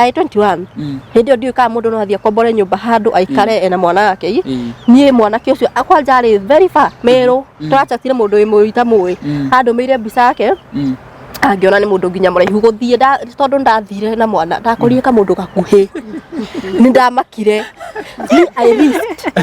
Ndaĩ 21. Hĩndĩ ĩyo ndiũĩ kana mũndũ no athiĩ akombore nyũmba handũ aikare ena mwana wake. Niĩ mwanake ũcio kwanja arĩ very far Meru. Tũrachatire mũndũ wĩ mũĩ itamũĩ. Andũmĩire mbica yake. Angĩona nĩ mũndũ nginya mũraihu gũthiĩ tondũ ndathire na mwana ndakorire kamũndũ gakuhĩ. Nĩ ndamakire. Me, I risked.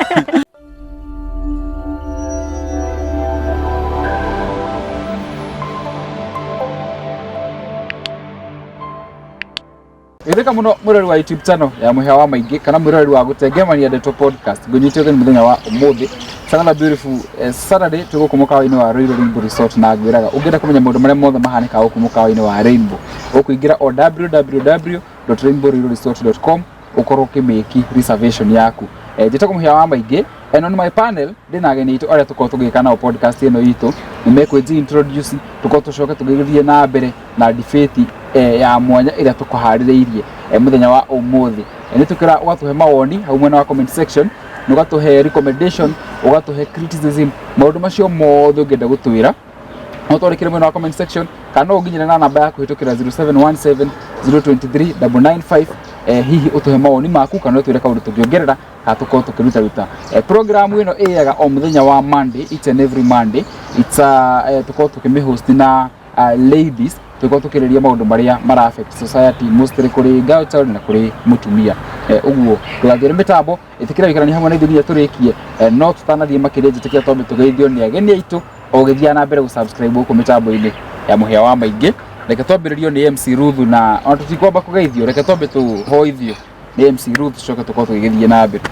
Geithĩka mũno mwĩrori wa YouTube channel ya mũhĩa wa maingĩ kana mwĩroreri wa gũtengemania ndeto podcast ngũnyite ũgeni mũthenya wa ũmũthĩ. It's another beautiful Saturday twĩ gũkũ mũkawa-inĩ wa Ruiru Rainbow Resort na ngwĩraga ũngĩenda kũmenya maũndũ marĩa mothe mahanĩkaga gũkũ mũkawa-inĩ wa Rainbow ũkũingĩra o www.rainbowruiruresort.com ũkorwo ũkĩmĩki reservation yaku. Njĩtagwo mũhĩa wa maingĩ and on my panel ndĩna ageni aitũ arĩa tũkorwo tũgĩka nao podcast ĩno itũ nĩ mekwĩnji introduce tũkorwo tũcoke tũgĩthiĩ na mbere na debate ya mwanya ĩrĩa tũkũharĩrĩirie mũthenya wa ũmũthĩ. Nĩ tũkĩra ũgatũhe mawoni hau mwena wa comment section na ũgatũhe recommendation, ũgatũhe criticism, maũndũ macio mothe ũngĩenda gũtwĩra no twandĩkĩre mwena wa comment section kana no ũnginyĩre na namba ya kũhĩtũkĩra 0717 023 995. Hihi ũtũhe mawoni maku kana ũtwĩre kaũndũ tũngĩongerera kana tũkorwo tũkĩrutaruta. Program ĩno ĩyaga o mũthenya wa Monday, each and every Monday. It's a, tũkorwo tũkĩmĩhost na ladies, tũkorwo tũkĩrĩria maũndũ marĩa mara affect society mostly kũrĩ girl child na kũrĩ mũtumia. Ũguo ndũgathiĩ mĩtambo ĩtĩkĩra gũikarania hamwe na ithuĩ nginya tũrĩkie. No tũtanathiĩ makĩria njĩtĩkĩra twambe tũgeithio nĩ ageni aitũ o ũgĩthiaga na mbere gũ-subscribe gũkũ mĩtambo-inĩ ya mũhĩa wa maingĩ. Reke twambĩrĩrio nĩ MC Ruth na ona tũtikwamba kũgeithio, reke twambe tũhoithio nĩ MC Ruth tũcoke tũkorwo tũgĩgĩthiĩ na mbere.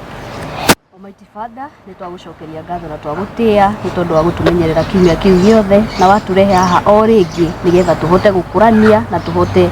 Almighty Father, nĩ twagũcokeria ngatho na twagũtĩa nĩ tondũ wa gũtũmenyerera kiumia kĩu gĩothe na watũrehe haha o rĩngĩ nĩgetha tũhote gũkũrania na tũhote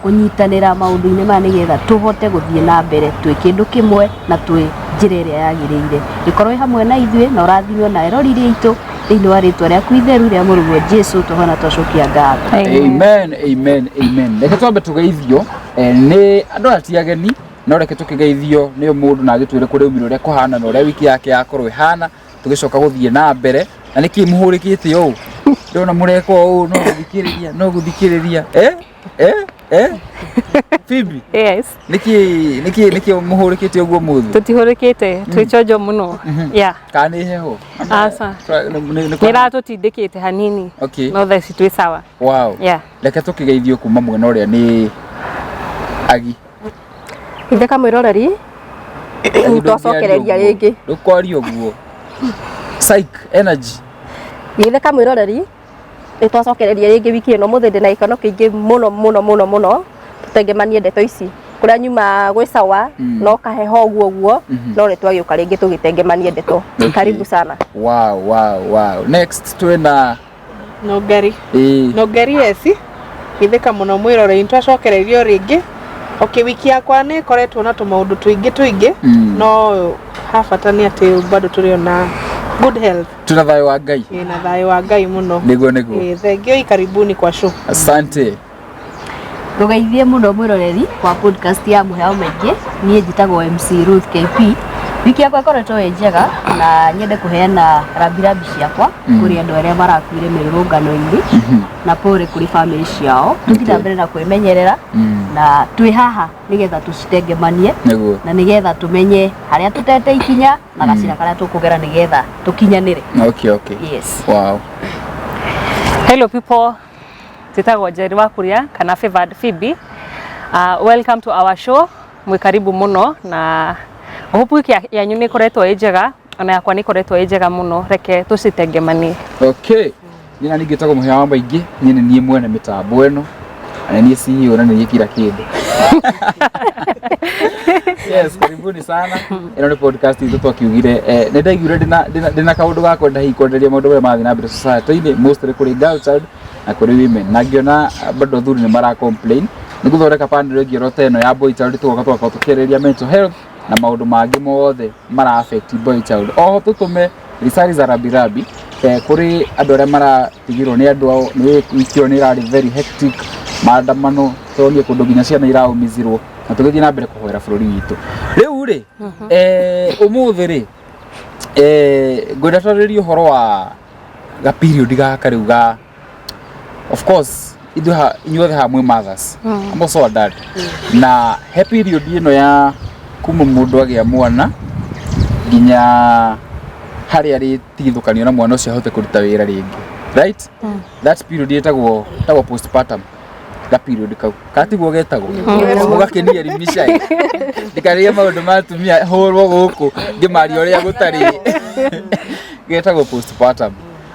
kũnyitanĩra maũndũ-inĩ maya nĩgetha tũhote gũthiĩ na mbere twĩ kĩndũ kĩmwe na twĩ njĩra ĩrĩa yagĩrĩire. Ĩkorwo ĩ hamwe na ithuĩ na ũrathime ona eroreri aitũ thĩinĩ wa rĩtwa rĩaku itheru rĩa mũrũguo Jesu tũhona twacokia ngatho. Amen, amen, amen. Reke twambe tũgeithio nĩ andũ aya ti ageni no reke tũkĩgeithio nĩ mũndũ na agĩtwĩre kũrĩa umire ũrĩa kũhana na ũrĩa wiki yake yakorwo ĩhana tũgĩcoka gũthiĩ na mbere na nĩkĩ mũhũrĩkĩte ũũ ndona mũreka ũũ no gũthikĩrĩria no gũthikĩrĩria Phoebe. Yes. Nĩkĩ mũhũrĩkĩte ũguo mũthĩ? Tũtihũrĩkĩte, twĩ chonjo mũno. Yeah. Kana nĩ heho? Aca. Nĩ ĩratũtindĩkĩte hanini. Okay. No thaa ici twĩ sawa. Wow. Yeah. Reke tũkĩgeithio kuma mwena ũrĩa nĩ Agi. Itheka mwĩroreri twacokereria rĩngĩ. Ndũkwaria ũguo. Psych energy. Githeka mwĩroreri nĩ twacokereria rĩngĩ wiki ĩno mũthĩ ndĩna gĩkeno kĩingĩ mũno mũno mũno mũno tũtengemanie ndeto ici kũrĩa nyuma gwĩ sawa no kaheho ũguo ũguo no nĩ twagĩũka rĩngĩ tũgĩtengemanie ndeto. Okay. Karibu sana. Wow, wow, wow. Next twĩna Nũngari. Ĩĩ. Nũngari eci githĩka mũno mwĩrorei nĩtwacokererio rĩngĩ. Okay, wiki yakwa nĩ ĩkoretwo na tũmaũndũ tũingĩ tũingĩ no ha bata nĩ atĩ bado tũrĩ ona good health. Tuna thayũ wa Ngai. Ĩ, na thayũ wa Ngai mũno. Nĩguo nĩguo. Ĩ, thengio karibuni kwa show. Asante. Ndũgeithie mũno mwĩroreri wa podcast ya Mũheo Maingĩ, niĩ njĩtagwo MC Ruth KP. Wiki yakwa ĩkoretwo ĩ njega na nyende kũheana rambirambi ciakwa kũrĩ andũ arĩa marakuire mĩrũrũngano-inĩ na pole kũrĩ bamĩrĩ ciao. Tũthiĩ na mbere na kwĩmenyerera na twĩ haha nĩgetha tũcitengemanie Nĩguo. na nĩgetha tũmenye harĩa tũtete ikinya na gacĩra karĩa tũkũgera nĩgetha tũkinyanĩre. Okay, okay. Yes. Wow. Hello people, njĩtagwo Njeri wa Kuria kana Favored Phoebe. Welcome to our show. Mwĩ karibu mũno na hope wiki yanyu nĩ ĩkoretwo ĩ njega ona yakwa nĩ ĩkoretwo ĩ njega mũno. Reke tũcitengemanie. Okay. Niĩ na ningĩ njĩtagwo Mũhĩa wa Maingĩ, niĩ nĩ niĩ mwene mĩtambo ĩno na nĩ niĩ CEO na nĩ niĩ kila kĩndũ. Yes, karibuni sana. Ĩno nĩ podcast itũ twakiugire nĩ ndaiguire ndĩna kaũndũ ga kwenda hihi kwenderia maũndũ marĩa marathiĩ na mbere society-inĩ mostly kũrĩ girl child na kũrĩ women na ngĩona bado athuri nĩ mara complain nĩ gũthondeka panel ĩngĩ oro ta ĩno ya boy child tũgoka tũgakorwo tũkĩarĩrĩria mental health na maũndũ mangĩ mothe mara affect boy child. Oho tũtũme risari za rabirabi kũrĩ andũ arĩa maratigirwo nĩ andũ ao nĩ wiki ĩyo nĩ ĩrarĩ very hectic maandamano tũronire kũndũ nginya ciana iraumizirwo na tũgĩthiĩ na mbere kũhoera bũrũri witũ. Rĩu rĩ ũmũthĩ rĩ ngwenda twarĩrĩrie ũhoro wa ga period gaka rĩu ga of course Ithuĩ inyuothe haha mwĩ mothers. I'm also a dad. Na he period ĩno ya kuma mũndũ agĩa mwana nginya harĩa arĩtigithũkanio na mwana ũcio ahote kũruta wĩra rĩngĩ. Right? That period ĩtagwo postpartum. Ga period kau katiguo getagwo mũgakenia elimisha ndikarĩe maũndũ ma atumia hũrwo gũkũ ngĩmaria ũrĩa gũtarĩ. Getagwo postpartum.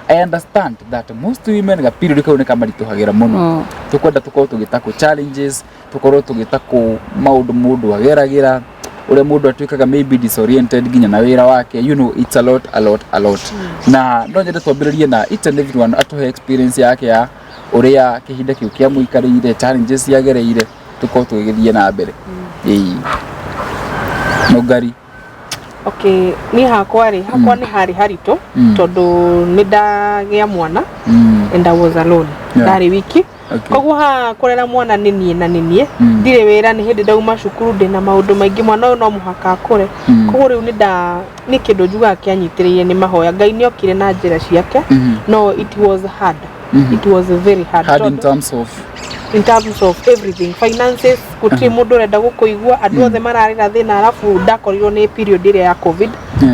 I understand that most women ga period kau nĩ kamaritũhagĩra mũno. Tũkwenda tũkorwo tũgĩtakũ challenges, tũkorwo tũgĩtakũ maũndũ mũndũ ageragĩra, ũrĩa mũndũ atuĩkaga maybe disoriented nginya na wĩra wake. It's a lot, a lot, a lot. Na no nyende twambĩrĩrie na each and everyone atũhe experience yake ya ũrĩa kĩhinda kĩu kĩamũikarĩire, challenges ciagereire, tũkorwo tũgĩgĩthiĩ na mbere. Ĩĩ, Mũngari. Okay, niĩ hakwa rĩ, hakwa nĩ harĩ haritũ tondũ nĩ ndagĩa mwana and I was alone. Ndarĩ wiki. Koguo haha kũrera mwana nĩ niĩ na nĩ niĩ. Ndirĩ wĩra, nĩ hĩndĩ ndauma cukuru, ndĩna maũndũ maingĩ, mwana ũyũ no mũhaka akũre. Koguo rĩu nĩ nda nĩ kĩndũ njugaga kĩanyitĩrĩire nĩ mahoya. Ngai nĩ okire na njĩra ciake. No it was hard. It was very hard. Hard in terms of? In terms of everything, finances, gũtirĩ mũndũ ũrenda gũkũigua, andũ othe mararĩra thĩna, arabu ndakorirwo nĩ period ĩrĩa ya COVID.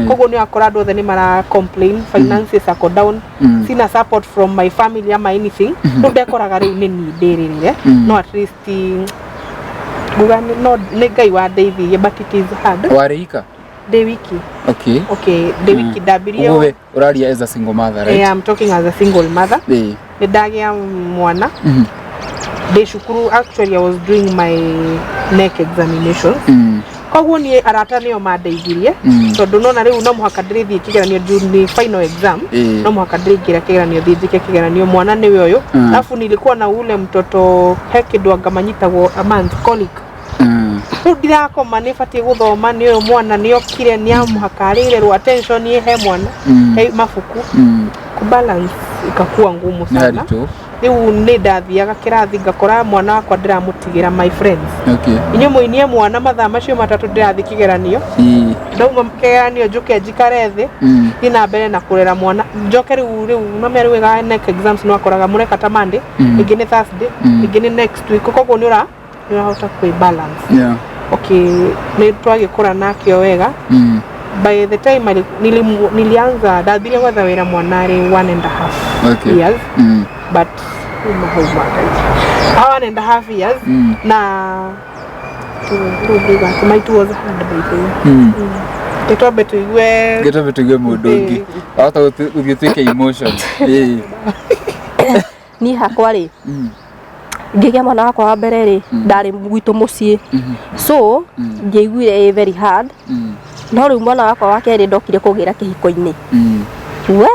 Koguo nĩ wakora andũ othe nĩ mara complain, finances ako down. Sina support from my family ama anything. Rĩu ndekoraga rĩu nĩ niĩ ndĩrĩrĩre. No at least nguga no nĩ Ngai wandeithirie, but it is hard. Warĩ ika? Ndĩ wiki. Okay, ndĩ wiki ndambirie. Ũguo we ũraria as a single mother, right? Yeah, I'm talking as a single mother. Nĩ ndagĩa mwana ndĩ cukuru. Actually, I was doing my KNEC examinations. Koguo niĩ arata nĩo mandeithirie tondũ nona rĩu no mũhaka ndĩrĩthiĩ kĩgeranio juu nĩ final exam. No mũhaka ndĩrĩingĩra kĩgeranio, thiĩ njĩke kĩgeranio, mwana nĩwe ũyũ. Alafu nilikuwa na ule mtoto, he kĩndũ anga manyitagwo a month colic. Rĩu ndirakoma, nĩ batiĩ gũthoma, nĩ ũyũ mwana nĩ okire, nĩ amũhaka arĩrerwo, attention ĩ he mwana, he mabuku. Kubalance ikakuwa ngumu Nĩ sana. Haritũ. Rĩu nĩ ndathiaga kĩrathi ngakora mwana wakwa ndĩramũtigĩra my friends. Inyuĩ mũinie mwana mathaa macio 3 ndĩrathiĩ kĩgeranio. Ndauma kĩgeranio njũke njikare thĩ, thiĩ na mbere na kũrera mwana, njoke rĩu nomenya rĩu wega KNEC exams nĩ wakoraga mũreka ta Monday, ĩngĩ nĩ Thursday, ĩngĩ nĩ next week, koguo nĩ ũrahota kwĩ balance. Okay, nĩ twagĩkũra nakĩo wega. By the time nilianza, ndambirie gwetha wĩra mwana arĩ 1.5 years. But uma hau Ngai, 1.5 years. Na rĩu nguga atĩ it was hard, by the way. Gĩtwambe tũigue. Gĩtwambe tũigue mũndũ ũngĩ wahota gũthiĩ tuĩke emotion. Ĩĩ. Niĩ hakwa rĩ, ngĩgĩa mwana wakwa wa mbere rĩ, ndarĩ gwitũ mũciĩ, so ndiaiguire ĩ very hard. No rĩu mwana wakwa wa kerĩ ndokire kũgĩra kĩhiko-inĩ. We,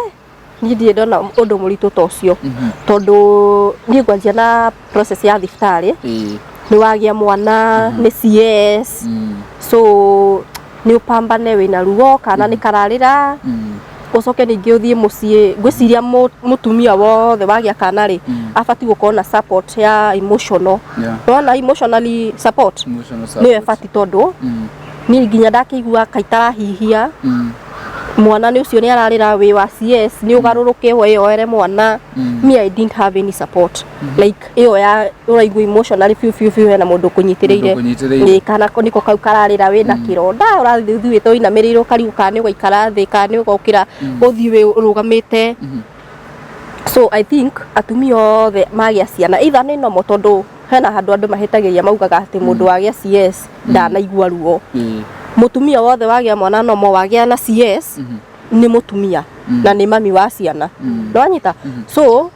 niĩ ndirĩ ndona ũndũ mũritũ ta ũcio, tondũ niĩ ngwanjia na process ya thibitarĩ. Nĩ wagĩa mwana nĩ CS, so nĩ ũpambane wĩna ruo kana nĩ kararĩra, ũcoke ningĩ ũthiĩ mũciĩ. Ngwĩciria mũtumia wothe wagĩa kana rĩ, abatiĩ gũkorwo na support ya emotional. Wona emotionally support Emotional nĩyo support. ĩbatiĩ, tondũ niĩ nginya ndakĩigua kaitarahihia, mwana nĩ ũcio nĩ ararĩra, wĩ wa CS, nĩ ũgarũrũke wĩyoere mwana. Me, I didn't have any support like ĩyo ya ũraigua emotionally biũ biũ biũ hena mũndũ ũkũnyitĩrĩire. Mũndũ ũkũnyitĩrĩire. Ĩĩ, kana nĩko kau kararĩra, wĩna kĩronda, ũrathiĩ ũthiĩte ũinamĩrĩire, ũkarigwo kana nĩ ũgaikara thĩ kana nĩ ũgokĩra ũthiĩ wĩ ũrũgamĩte. So I think atumia othe magĩa ciana, either nĩ normal, tondũ hena handũ andũ mahĩtagĩria, maugaga atĩ mũndũ wagĩa CS ndanaigua ruo. Mũtumia wothe wagĩa mwana nomo, wagĩa na CS, nĩ mũtumia na nĩ mami wa ciana, nĩwanyita? So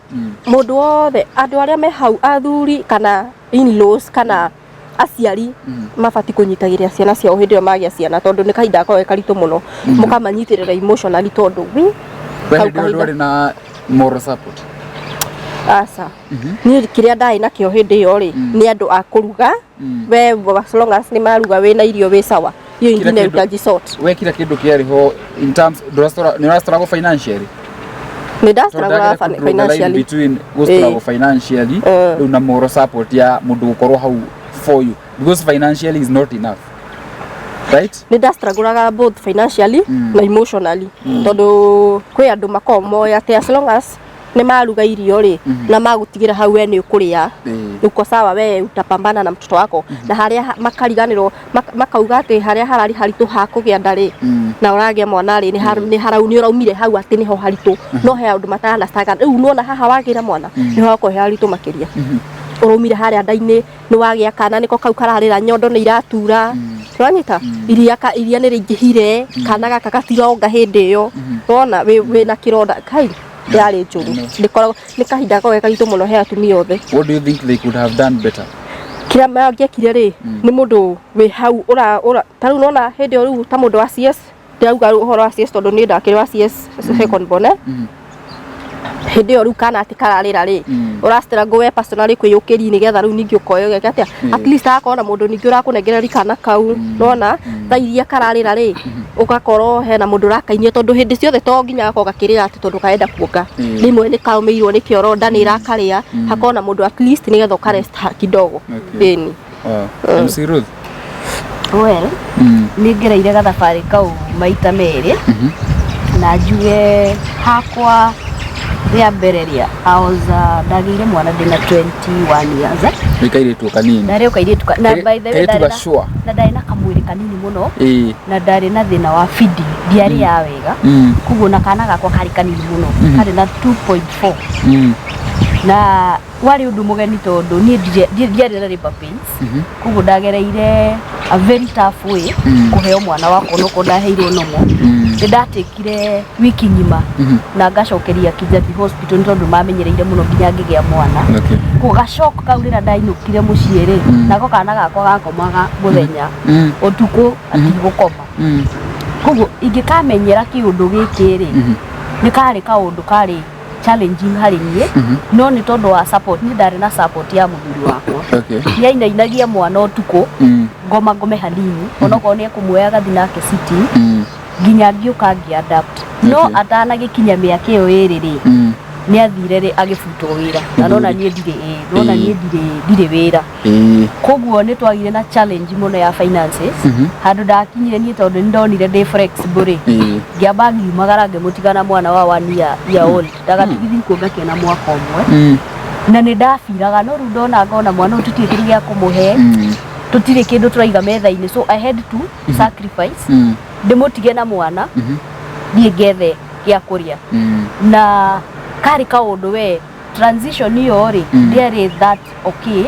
mũndũ wothe, andũ arĩa me hau, athuri kana in-laws kana aciari, mabati kũnyitagĩrĩra ciana ciao hĩndĩ ĩyo magĩa ciana, tondũ nĩ kahinda gakoragwo ge karitũ mũno, mũkamanyitĩrĩra emotionally, tondũ wi We kau hĩndĩ ĩyo kahinda. ndwarĩ na moral support? Aca, niĩ kĩrĩa ndarĩ nakĩo hĩndĩ ĩyo rĩ, nĩ andũ a kũruga. We as long as nĩ maruga, wĩna irio, wĩ sawa, hiyo Kila ingine kĩndũ- utajisort. We kila kĩndũ kĩarĩ ho in terms nĩ ũrastruggle financially? Nĩ ndastruggle financially. Between gũstruggle financially rĩu na moral support ya mũndũ gũkorwo hau for you, because financially is not enough, right? Nĩ ndastrugulaga both financially na emotionally, tondũ kwĩ andũ makoragwo moĩ atĩ as long as Nĩ maruga irio rĩ, na magũtigĩra hau we nĩ ũkũrĩa, uko sawa, we utapambana na mtoto wako. Na harĩa makariganĩrwo, makauga atĩ harĩa hararĩ haritũ ha kũgĩa nda rĩ, na ũragĩa mwana rĩ, nĩ harau nĩ ũraumire hau atĩ nĩho haritũ, no he andũ mataranacaga rĩu. Nona haha wagĩra mwana nĩho hakorwo he haritũ makĩria. Ũraumire harĩa nda-inĩ, nĩ wagĩa kana, nĩko kau kararĩra, nyondo nĩ iratura, ũranyita iria ka iria nĩ rĩingĩhire, kana gaka gatironga hĩndĩ ĩyo wona wĩna kĩronda kai yarĩ njũru. Ndĩkoragwo nĩ kahinda gakoragwo ge karitũ mũno he atumia othe. What do you think they could have done better? Kĩrĩa mangĩekire rĩ, nĩ mũndũ wĩ hau ũra ũra ta rĩu nona hĩndĩ ĩyo rĩu ta mũndũ wa CS, ndĩrauga rĩu ũhoro wa CS tondũ niĩ ndakĩrĩ wa CS second born, eh? Hĩndĩ ĩyo rĩu kana atĩ kararĩra rĩ, ũra struggle we personally kwĩyũkĩria nĩgetha rĩu ningĩ ũkoya ũgeke atĩa. At least agakorwo na mũndũ ningĩ ũrakũnengereria kana kau, nona ta iria kararĩra rĩ, ũgakorwo hena mũndũ ũrakainia, tondũ hĩndĩ ciothe to nginya gakorwo gakĩrĩra atĩ tondũ karenda kuonga. Rĩmwe nĩ kaũmĩirwo nĩ kĩoro, nda nĩ ĩrakarĩa, hakorwo na mũndũ at least nĩgetha ũkarest kidogo. Ĩni. Wow. MC Ruth. Well, nĩ ngereire gathabarĩ kau maita merĩ, na njuge hakwa rĩa mbere rĩa I was, ndagĩire mwana ndĩna 21 years, eh. Nĩ kairĩtu kanini. Ndarĩ o kairĩtu na by the way, Kairĩtu ndarĩ na gacua. Na ndarĩ na kamwĩrĩ kanini mũno, na ndarĩ na thĩna wa feeding, ndiarĩaga wega. Koguo na kana gakwa karĩ kanini mũno, karĩ na 2.4. Na warĩ ũndũ mũgeni tondũ niĩ ndiarĩ na labor pains. Koguo ndagereire a very tough way kũheo mwana wakwa, onokorwo ndaheirwo nomo. Nĩ ndatikire wiki ng'ima na ngacokeria Kijabi Hospital nĩ tondũ mamenyereire mũno nginya ngĩgĩa mwana. Koguo gacoka kau rĩrĩa ndainũkire mũciĩ rĩ, nako kana gakwa gakomaga mũthenya, ũtukũ atigũkoma. Koguo ingĩkamenyera kĩũndũ gĩkĩ rĩ, nĩ karĩ kaũndũ karĩ challenging harĩ niĩ, no nĩ tondũ wa support, niĩ ndarĩ na support ya mũthuri wakwa. Nĩ ainainagia mwana ũtukũ, ngoma ngome hanini, onokorwo nĩ ekũmuoya agathiĩ nake city, nginya ngĩũka ngĩ adapt. No atanagĩkinya mĩaka ĩyo ĩrĩ rĩ, nĩ athire rĩ agĩbutwo wĩra, na nona niĩ ndirĩ, ĩĩ, nona niĩ ndirĩ wĩra. Koguo nĩ twagire na challenge mũno ya finances. Handũ ndakinyire niĩ, tondũ nĩ ndonire ndĩ flexible rĩ, ngĩamba ngiumagara ngĩmũtiga na mwana wa 1 year old, ndagatigithi kuonga kena mwaka ũmwe. Na nĩ ndabiraga, no rĩu ndona ngona mwana ũyũ tũtirĩ kĩndũ gĩa kũmũhe, tũtirĩ kĩndũ tũraiga metha-inĩ, so I had to sacrifice, ndĩmũtige na mwana, thiĩ ngethe gĩa kũrĩa. Na karĩ kaũndũ we transition ĩyo rĩ, ndĩarĩ that okay,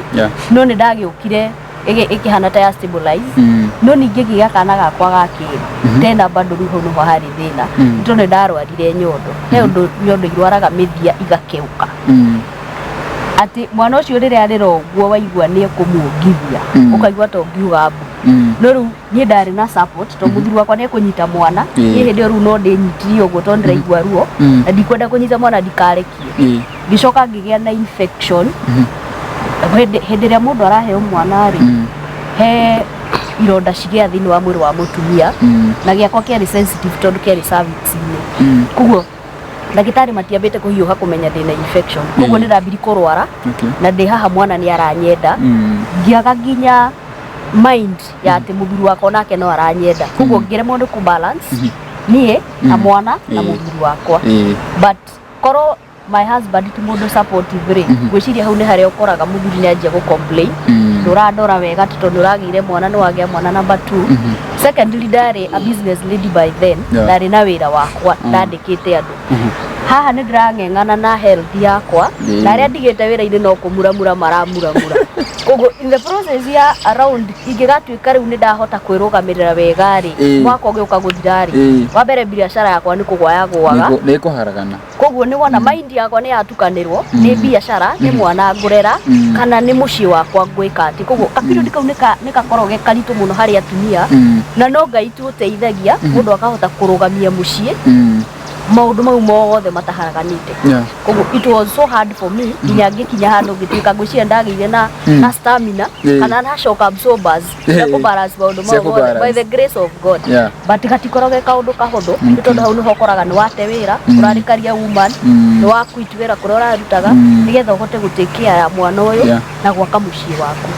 no nĩ ndagĩũkire ĩkĩhana ta ya stabilize. No ningĩ ngĩgĩa kana gakwa ga kerĩ tena, bado rĩu hau nĩho harĩ thĩna, tondũ nĩ ndarwarire nyondo. He ũndũ nyondo irwaraga mĩthia igakeuka, atĩ mwana ũcio rĩrĩa arĩra ũguo waigua nĩ ekũmuongithia, ũkaigua ta ũngiuga mbu. No rĩu niĩ ndarĩ na support tondũ mũthuri wakwa nĩ ekũnyita mwana. Niĩ hĩndĩ ĩyo rĩu no ndĩnyitirie ũguo tondũ ndĩraigua ruo, na ndikwenda kũnyita mwana ndikarekie. Ngĩcoka ngĩgĩa na infection. Hĩndĩ ĩrĩa mũndũ araheo mwana rĩ, he ironda cigĩa thĩinĩ wa mwĩrĩ wa mũtumia, na gĩakwa kĩarĩ sensitive tondũ kĩarĩ cervix-inĩ. Koguo ndagĩtarĩ matiambĩte kũhiũha kũmenya ndĩna infection, koguo nĩ ndambiri kũrwara, na ndĩ haha mwana nĩ aranyenda, ngĩaga nginya mind ya atĩ mũthuri wakwa nake no aranyenda. Koguo ngĩremwo nĩ kũ balance niĩ na mwana na mũthuri wakwa. But korwo my husband ti mũndũ supportive rĩ, ngwĩciria hau nĩ harĩa ũkoraga mũthuri nĩ anjia gũ complain, ndũrandora wega tondũ nĩ ũragĩire mwana, nĩ wagĩa mwana number two. Secondly, ndarĩ a business lady by then. Ndarĩ na wĩra wakwa, ndandĩkĩte andũ. Haha nĩ ndĩrang'eng'ana na health yakwa, na arĩa ndigĩte wĩra-inĩ no kũmuramura maramuramura. Koguo in the process ya around ingĩgatuĩka rĩu nĩ ndahota kwĩrũgamĩrĩra wega rĩ, mwaka ũgĩũka gũthira rĩ, wa mbere biacara yakwa nĩ kũgwa yagũaga. Nĩ kũharagana. Koguo nĩ wona mind yakwa nĩ yatukanĩrwo nĩ biacara, nĩ mwana ngũrera, kana nĩ mũciĩ wakwa ngwĩka atĩ. Koguo kaperiod kau nĩ gakoragwo ge karitũ mũno harĩ atumia, na no Ngai tu ũteithagia mũndũ akahota kũrũgamia mũciĩ, maũndũ mau mothe mataharaganĩte. Koguo it was so hard for me nginya ngĩkinya handũ ngĩtuĩka, ngwĩciria ndagĩire na na stamina, kana nacoka absorbers cia kũbalance maũndũ Cia mau mothe by kũbalance. the grace of God. But gatikoragwo ge kaũndũ kahũthũ, nĩ tondũ hau nĩho ũkoraga nĩ wate wĩra, ũrarĩkaria woman, nĩ wa quit wĩra kũrĩa ũrarutaga, nĩgetha ũhote gũ take care ya mwana ũyũ na gwaka mũciĩ waku.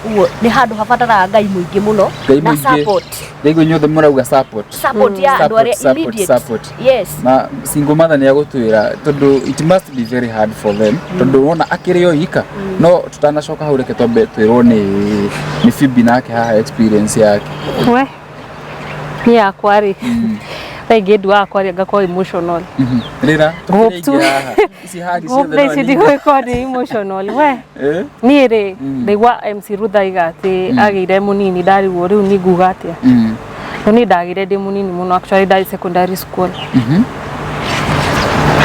Ũguo nĩ handũ habataraga Ngai mũingĩ mũno Ngai na mũingĩ. support. Ndaigua inyuothe mũrauga support. Support ya andũ Support, arĩa support, immediate. support. Yes. Na Single mother nĩ agũtwĩra, tondũ it must be very hard for them, tondũ wona akĩrĩ o ika. No tutanacoka hau, reke twambe twĩrwo nĩ Phoebe nake haha experience yake. We, niĩ yakwa rĩ, thaa ingĩ nduaga kwaria ngakorwo emotional. Rĩra. Hope tũkĩrĩ aingĩ haha, ici hagi ciothe thaa no ici ningĩ. ndigũgĩkorwo ndĩ emotional we. Niĩ rĩ, ndaigua MC Ruth aiga atĩ agĩire mũnini, ndarigwo rĩu nĩ nguga atĩa. No niĩ ndagĩire ndĩ mũnini mũno, actually ndarĩ secondary school.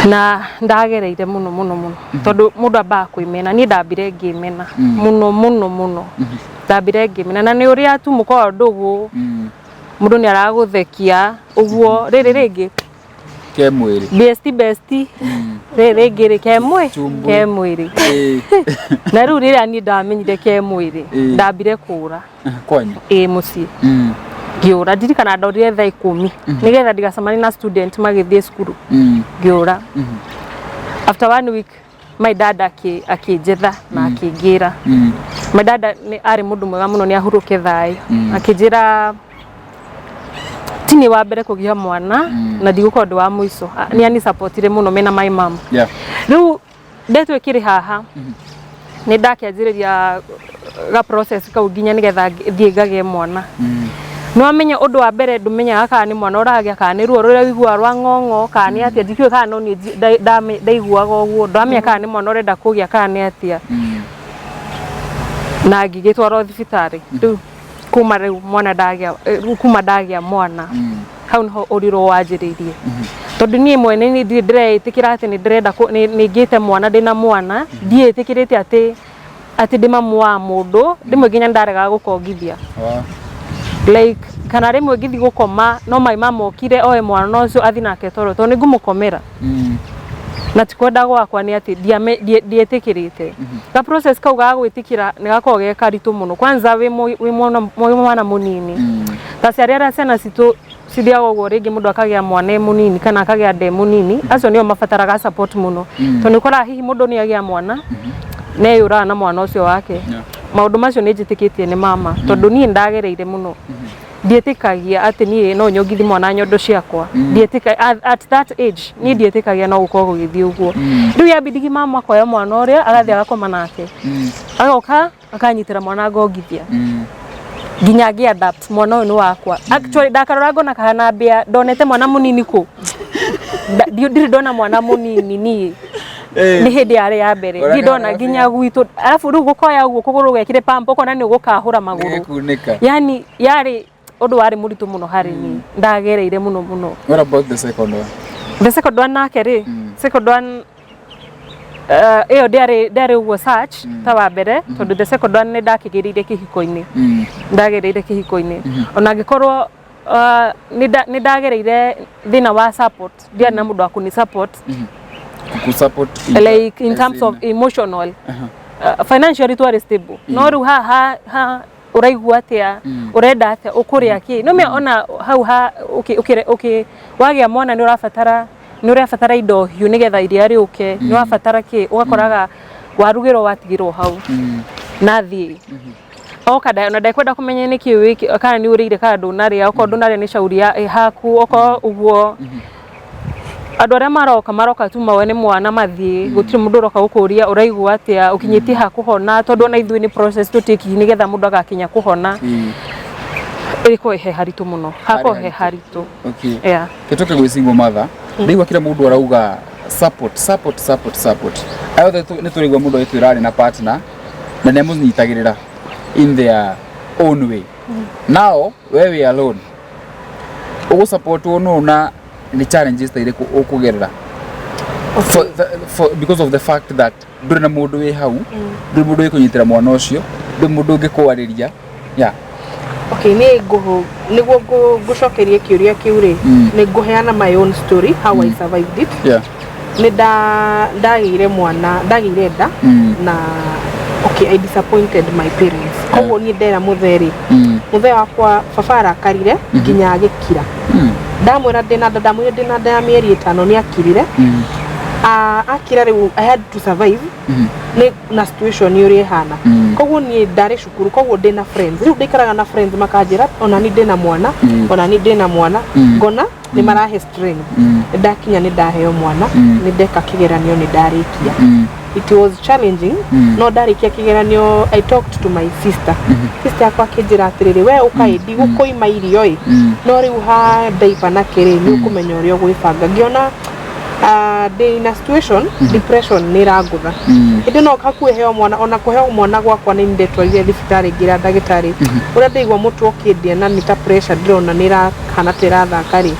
Na ndagereire mũno mũno mũno, tondũ mũndũ ambaga kwĩmena. Niĩ ndambire ngĩmena mũno mũno mũno, ndambire ngĩmena na nĩ ũrĩa tu mũkoragwo ndũgũ, mũndũ nĩ aragũthekia ũguo, rĩrĩ rĩngĩ ke mwĩrĩ. Bestie, bestie, rĩrĩ rĩngĩ rĩ ke mwĩ Chumbũ. Ke mwĩrĩ. Na rĩu rĩrĩa niĩ ndamenyire ke mwĩrĩ, ndambire kũra. Kwanyu? Ĩ, mũciĩ. Ngĩũra. Ndirikana ndorire thaa 10 nĩgetha ndigacemanie na student magĩthiĩ cukuru. Ngĩũra. After one week my dad akĩnjetha na akĩngĩra. My dad nĩ arĩ mũndũ mwega mũno, nĩ ahurũke thayũ. Akĩnjĩra ti nĩ wa mbere kũgĩa mwana na ndigũkorwo ndĩ wa mũico. Nĩ ani supportire mũno mena my mom. Rĩu ndetwo ĩkĩrĩ haha, nĩ ndakĩanjĩrĩria ga process kau nginya nĩgetha thiĩ ngagĩe mwana. Nĩ wamenya ũndũ wa mbere, ndũmenyaga kana nĩ mwana ũragĩa, kana nĩ ruo rũrĩa ũiguaga rwa ng'ong'o, kana nĩ atĩa. Ndikĩũĩ kana no niĩ ndaiguaga ũguo, ndwamenya kana nĩ mwana ũrenda kũgĩa kana nĩ atĩa. Na ngĩgĩtwarwo thibitarĩ. Rĩu kuma rĩu mwana ndagĩa, rĩu kuma ndagĩa mwana, hau niho ũrirũ wanjĩrĩirie, tondũ niĩ mwene nĩ ndirĩ ndĩreĩtĩkĩra atĩ nĩ ndĩrenda nĩ ngĩte mwana, ndĩna mwana. Ndiĩtĩkĩrĩte atĩ ndĩ mamu wa mũndũ. Rĩmwe nginya nĩ ndaregaga gũkongithia. Like kana rĩmwe ngĩthiĩ gũkoma no mai mamokire oe mwana ũcio athiĩ nake toro, tondũ nĩ ngũmũkomera. Na ti kwenda gwakwa, nĩ atĩ ndiĩtĩkĩrĩte. Ga process kau ga gwĩtĩkĩra nĩ gakoragwo ge karitũ mũno, kwanza wĩ mwana mũnini. Ta aciari arĩa ciana citũ cithiaga ũguo, rĩngĩ mũndũ akagĩa mwana e mũnini kana akagĩa nda e mũnini, acio nĩo mabataraga support mũno, tondũ nĩ ũkoraga hihi mũndũ nĩ agĩa mwana neyũraga na mwana ũcio wake. Maũndũ macio nĩ njĩtĩkĩtie nĩ mama, tondũ niĩ ndagereire mũno. Ndiĩtĩkagia atĩ niĩ no nyongithi mwana nyondo ciakwa. Ndiĩtĩka at that age, niĩ ndiĩtĩkagia no gũkorwo gũgĩthiĩ ũguo. Rĩu yambindigi mama akoya mwana ũrĩa agathiĩ agakoma nake, agoka akanyitĩra mwana ngongithia nginya ngĩ adapt mwana ũyũ nĩ wakwa. Actually ndakarora ngona kahana mbĩa. Ndonete mwana mũnini kũ? Ndirĩ ndona mwana mũnini niĩ. Nĩ hĩndĩ yarĩ ya mbere. Ũrĩa Ndirĩ ndona kahana nginya gwitũ. Arabu rĩu gũkoya ũguo kũgũrũ gekire pump, ũkona nĩ ũgũkahũra magũrũ. Nĩgĩkunĩka. Yani yarĩ ũndũ warĩ mũritũ mũno harĩ niĩ, ndagereire mũno mũno. What about the second one? The second one nake rĩ, second one ĩyo ndĩarĩ ũguo search ta wa mbere, tondũ the second one nĩ ndakĩgĩrĩire kĩhiko-inĩ. Ndagereire kĩhiko-inĩ, ona angĩkorwo nĩ ndagereire thĩna wa support, ndiarĩ na mũndũ wa kũni support. Kusupport Like in terms of emotional, financially twarĩ stable, no rĩu ha ha ũraigua atĩa, ũrenda atĩa, ũkũrĩa kĩ, no mĩa ona hau ha ũkĩ wagĩa mwana nĩ ũrabatara indo hiũ nĩgetha iria rĩũke, nĩ ũrabatara kĩ, ũgakoraga warugĩrwo watigĩrwo hau na thiĩ oka ona ndekwenda kũmenya nĩkĩ wĩki, kana nĩ ũrĩire kana ndũnarĩa. Okorwo ndũnarĩa nĩ cauri ya haku, okorwo ũguo andũ arĩa maroka maroka tu mawone mwana mathiĩ. Gũtirĩ mũndũ ũroka gũkũria ũraigua atĩa, ũkinyĩtie ha kũhona, tondũ ona ithuĩ nĩ process tũtĩki nĩgetha mũndũ agakinya kũhona. Ĩkorwo he haritũ mũno, hakorwo he haritũ. Okay. Yeah. Kĩtũke gwĩ single mother, ndaigua kila mũndũ arauga support, support, support, support. Aya othe nĩ tũraigua mũndũ agĩtwĩra arĩ na partner na nĩ amũnyitagĩrĩra in their own way. Now we wĩ alone, ũgũsupportwo nũ, na nĩ challenges ta irĩkũ ũkũgerera because of the fact that ndũrĩ na mũndũ wĩ hau, ndũrĩ mũndũ wĩkũnyitĩra mwana ũcio, ndũrĩ mũndũ ũngĩkwarĩria, yeah? Okay, nĩ ngũhũ nĩguo ngũcokerie kĩũria kĩu rĩ, nĩ ngũheana my own story, how I survived it. Nĩ ndagĩire mwana, ndagĩire nda na okay, I disappointed my parents, koguo niĩ ndera mũthee rĩ, mũthee wakwa baba arakarire nginya agĩkira. Ndamwĩra ndĩna nda, ndamwĩra ndĩna nda ya mĩeri 5, nĩ akirire. Ah, akira rĩu I had to survive nĩ na situation ũrĩa ĩhana. Koguo niĩ ndarĩ cukuru, koguo ndĩna friends, rĩu ndĩikaraga na friends makanjĩra ona ni ndĩna mwana, ona ni ndĩna mwana, ngona nĩ marahe strength. Nĩ ndakinya, nĩ ndaheo mwana, nĩ ndeka kĩgeranio, nĩ ndarĩkia. It was challenging, no ndarĩkia kĩgeranio I talked to my sister. Sister yakwa akĩnjĩra atĩrĩrĩ, we ũkaĩ ndigũkũima irio ĩ, no rĩu ha ndaiba na kĩrĩ nĩ ũkũmenya ũrĩa ũgwĩbanga. Ngĩona ndĩ in a situation, depression nĩ ĩrangũtha. Ĩndĩ no hakuhĩ heo mwana, ona kũheo mwana gwakwa nĩ ndetwarire thibitarĩ, ngĩra ndagĩtarĩ ũrĩa ndaigua mũtwe ũkĩndĩa na nĩ ta pressure ndĩrona nĩ ĩrahana ta ĩrathaka rĩ,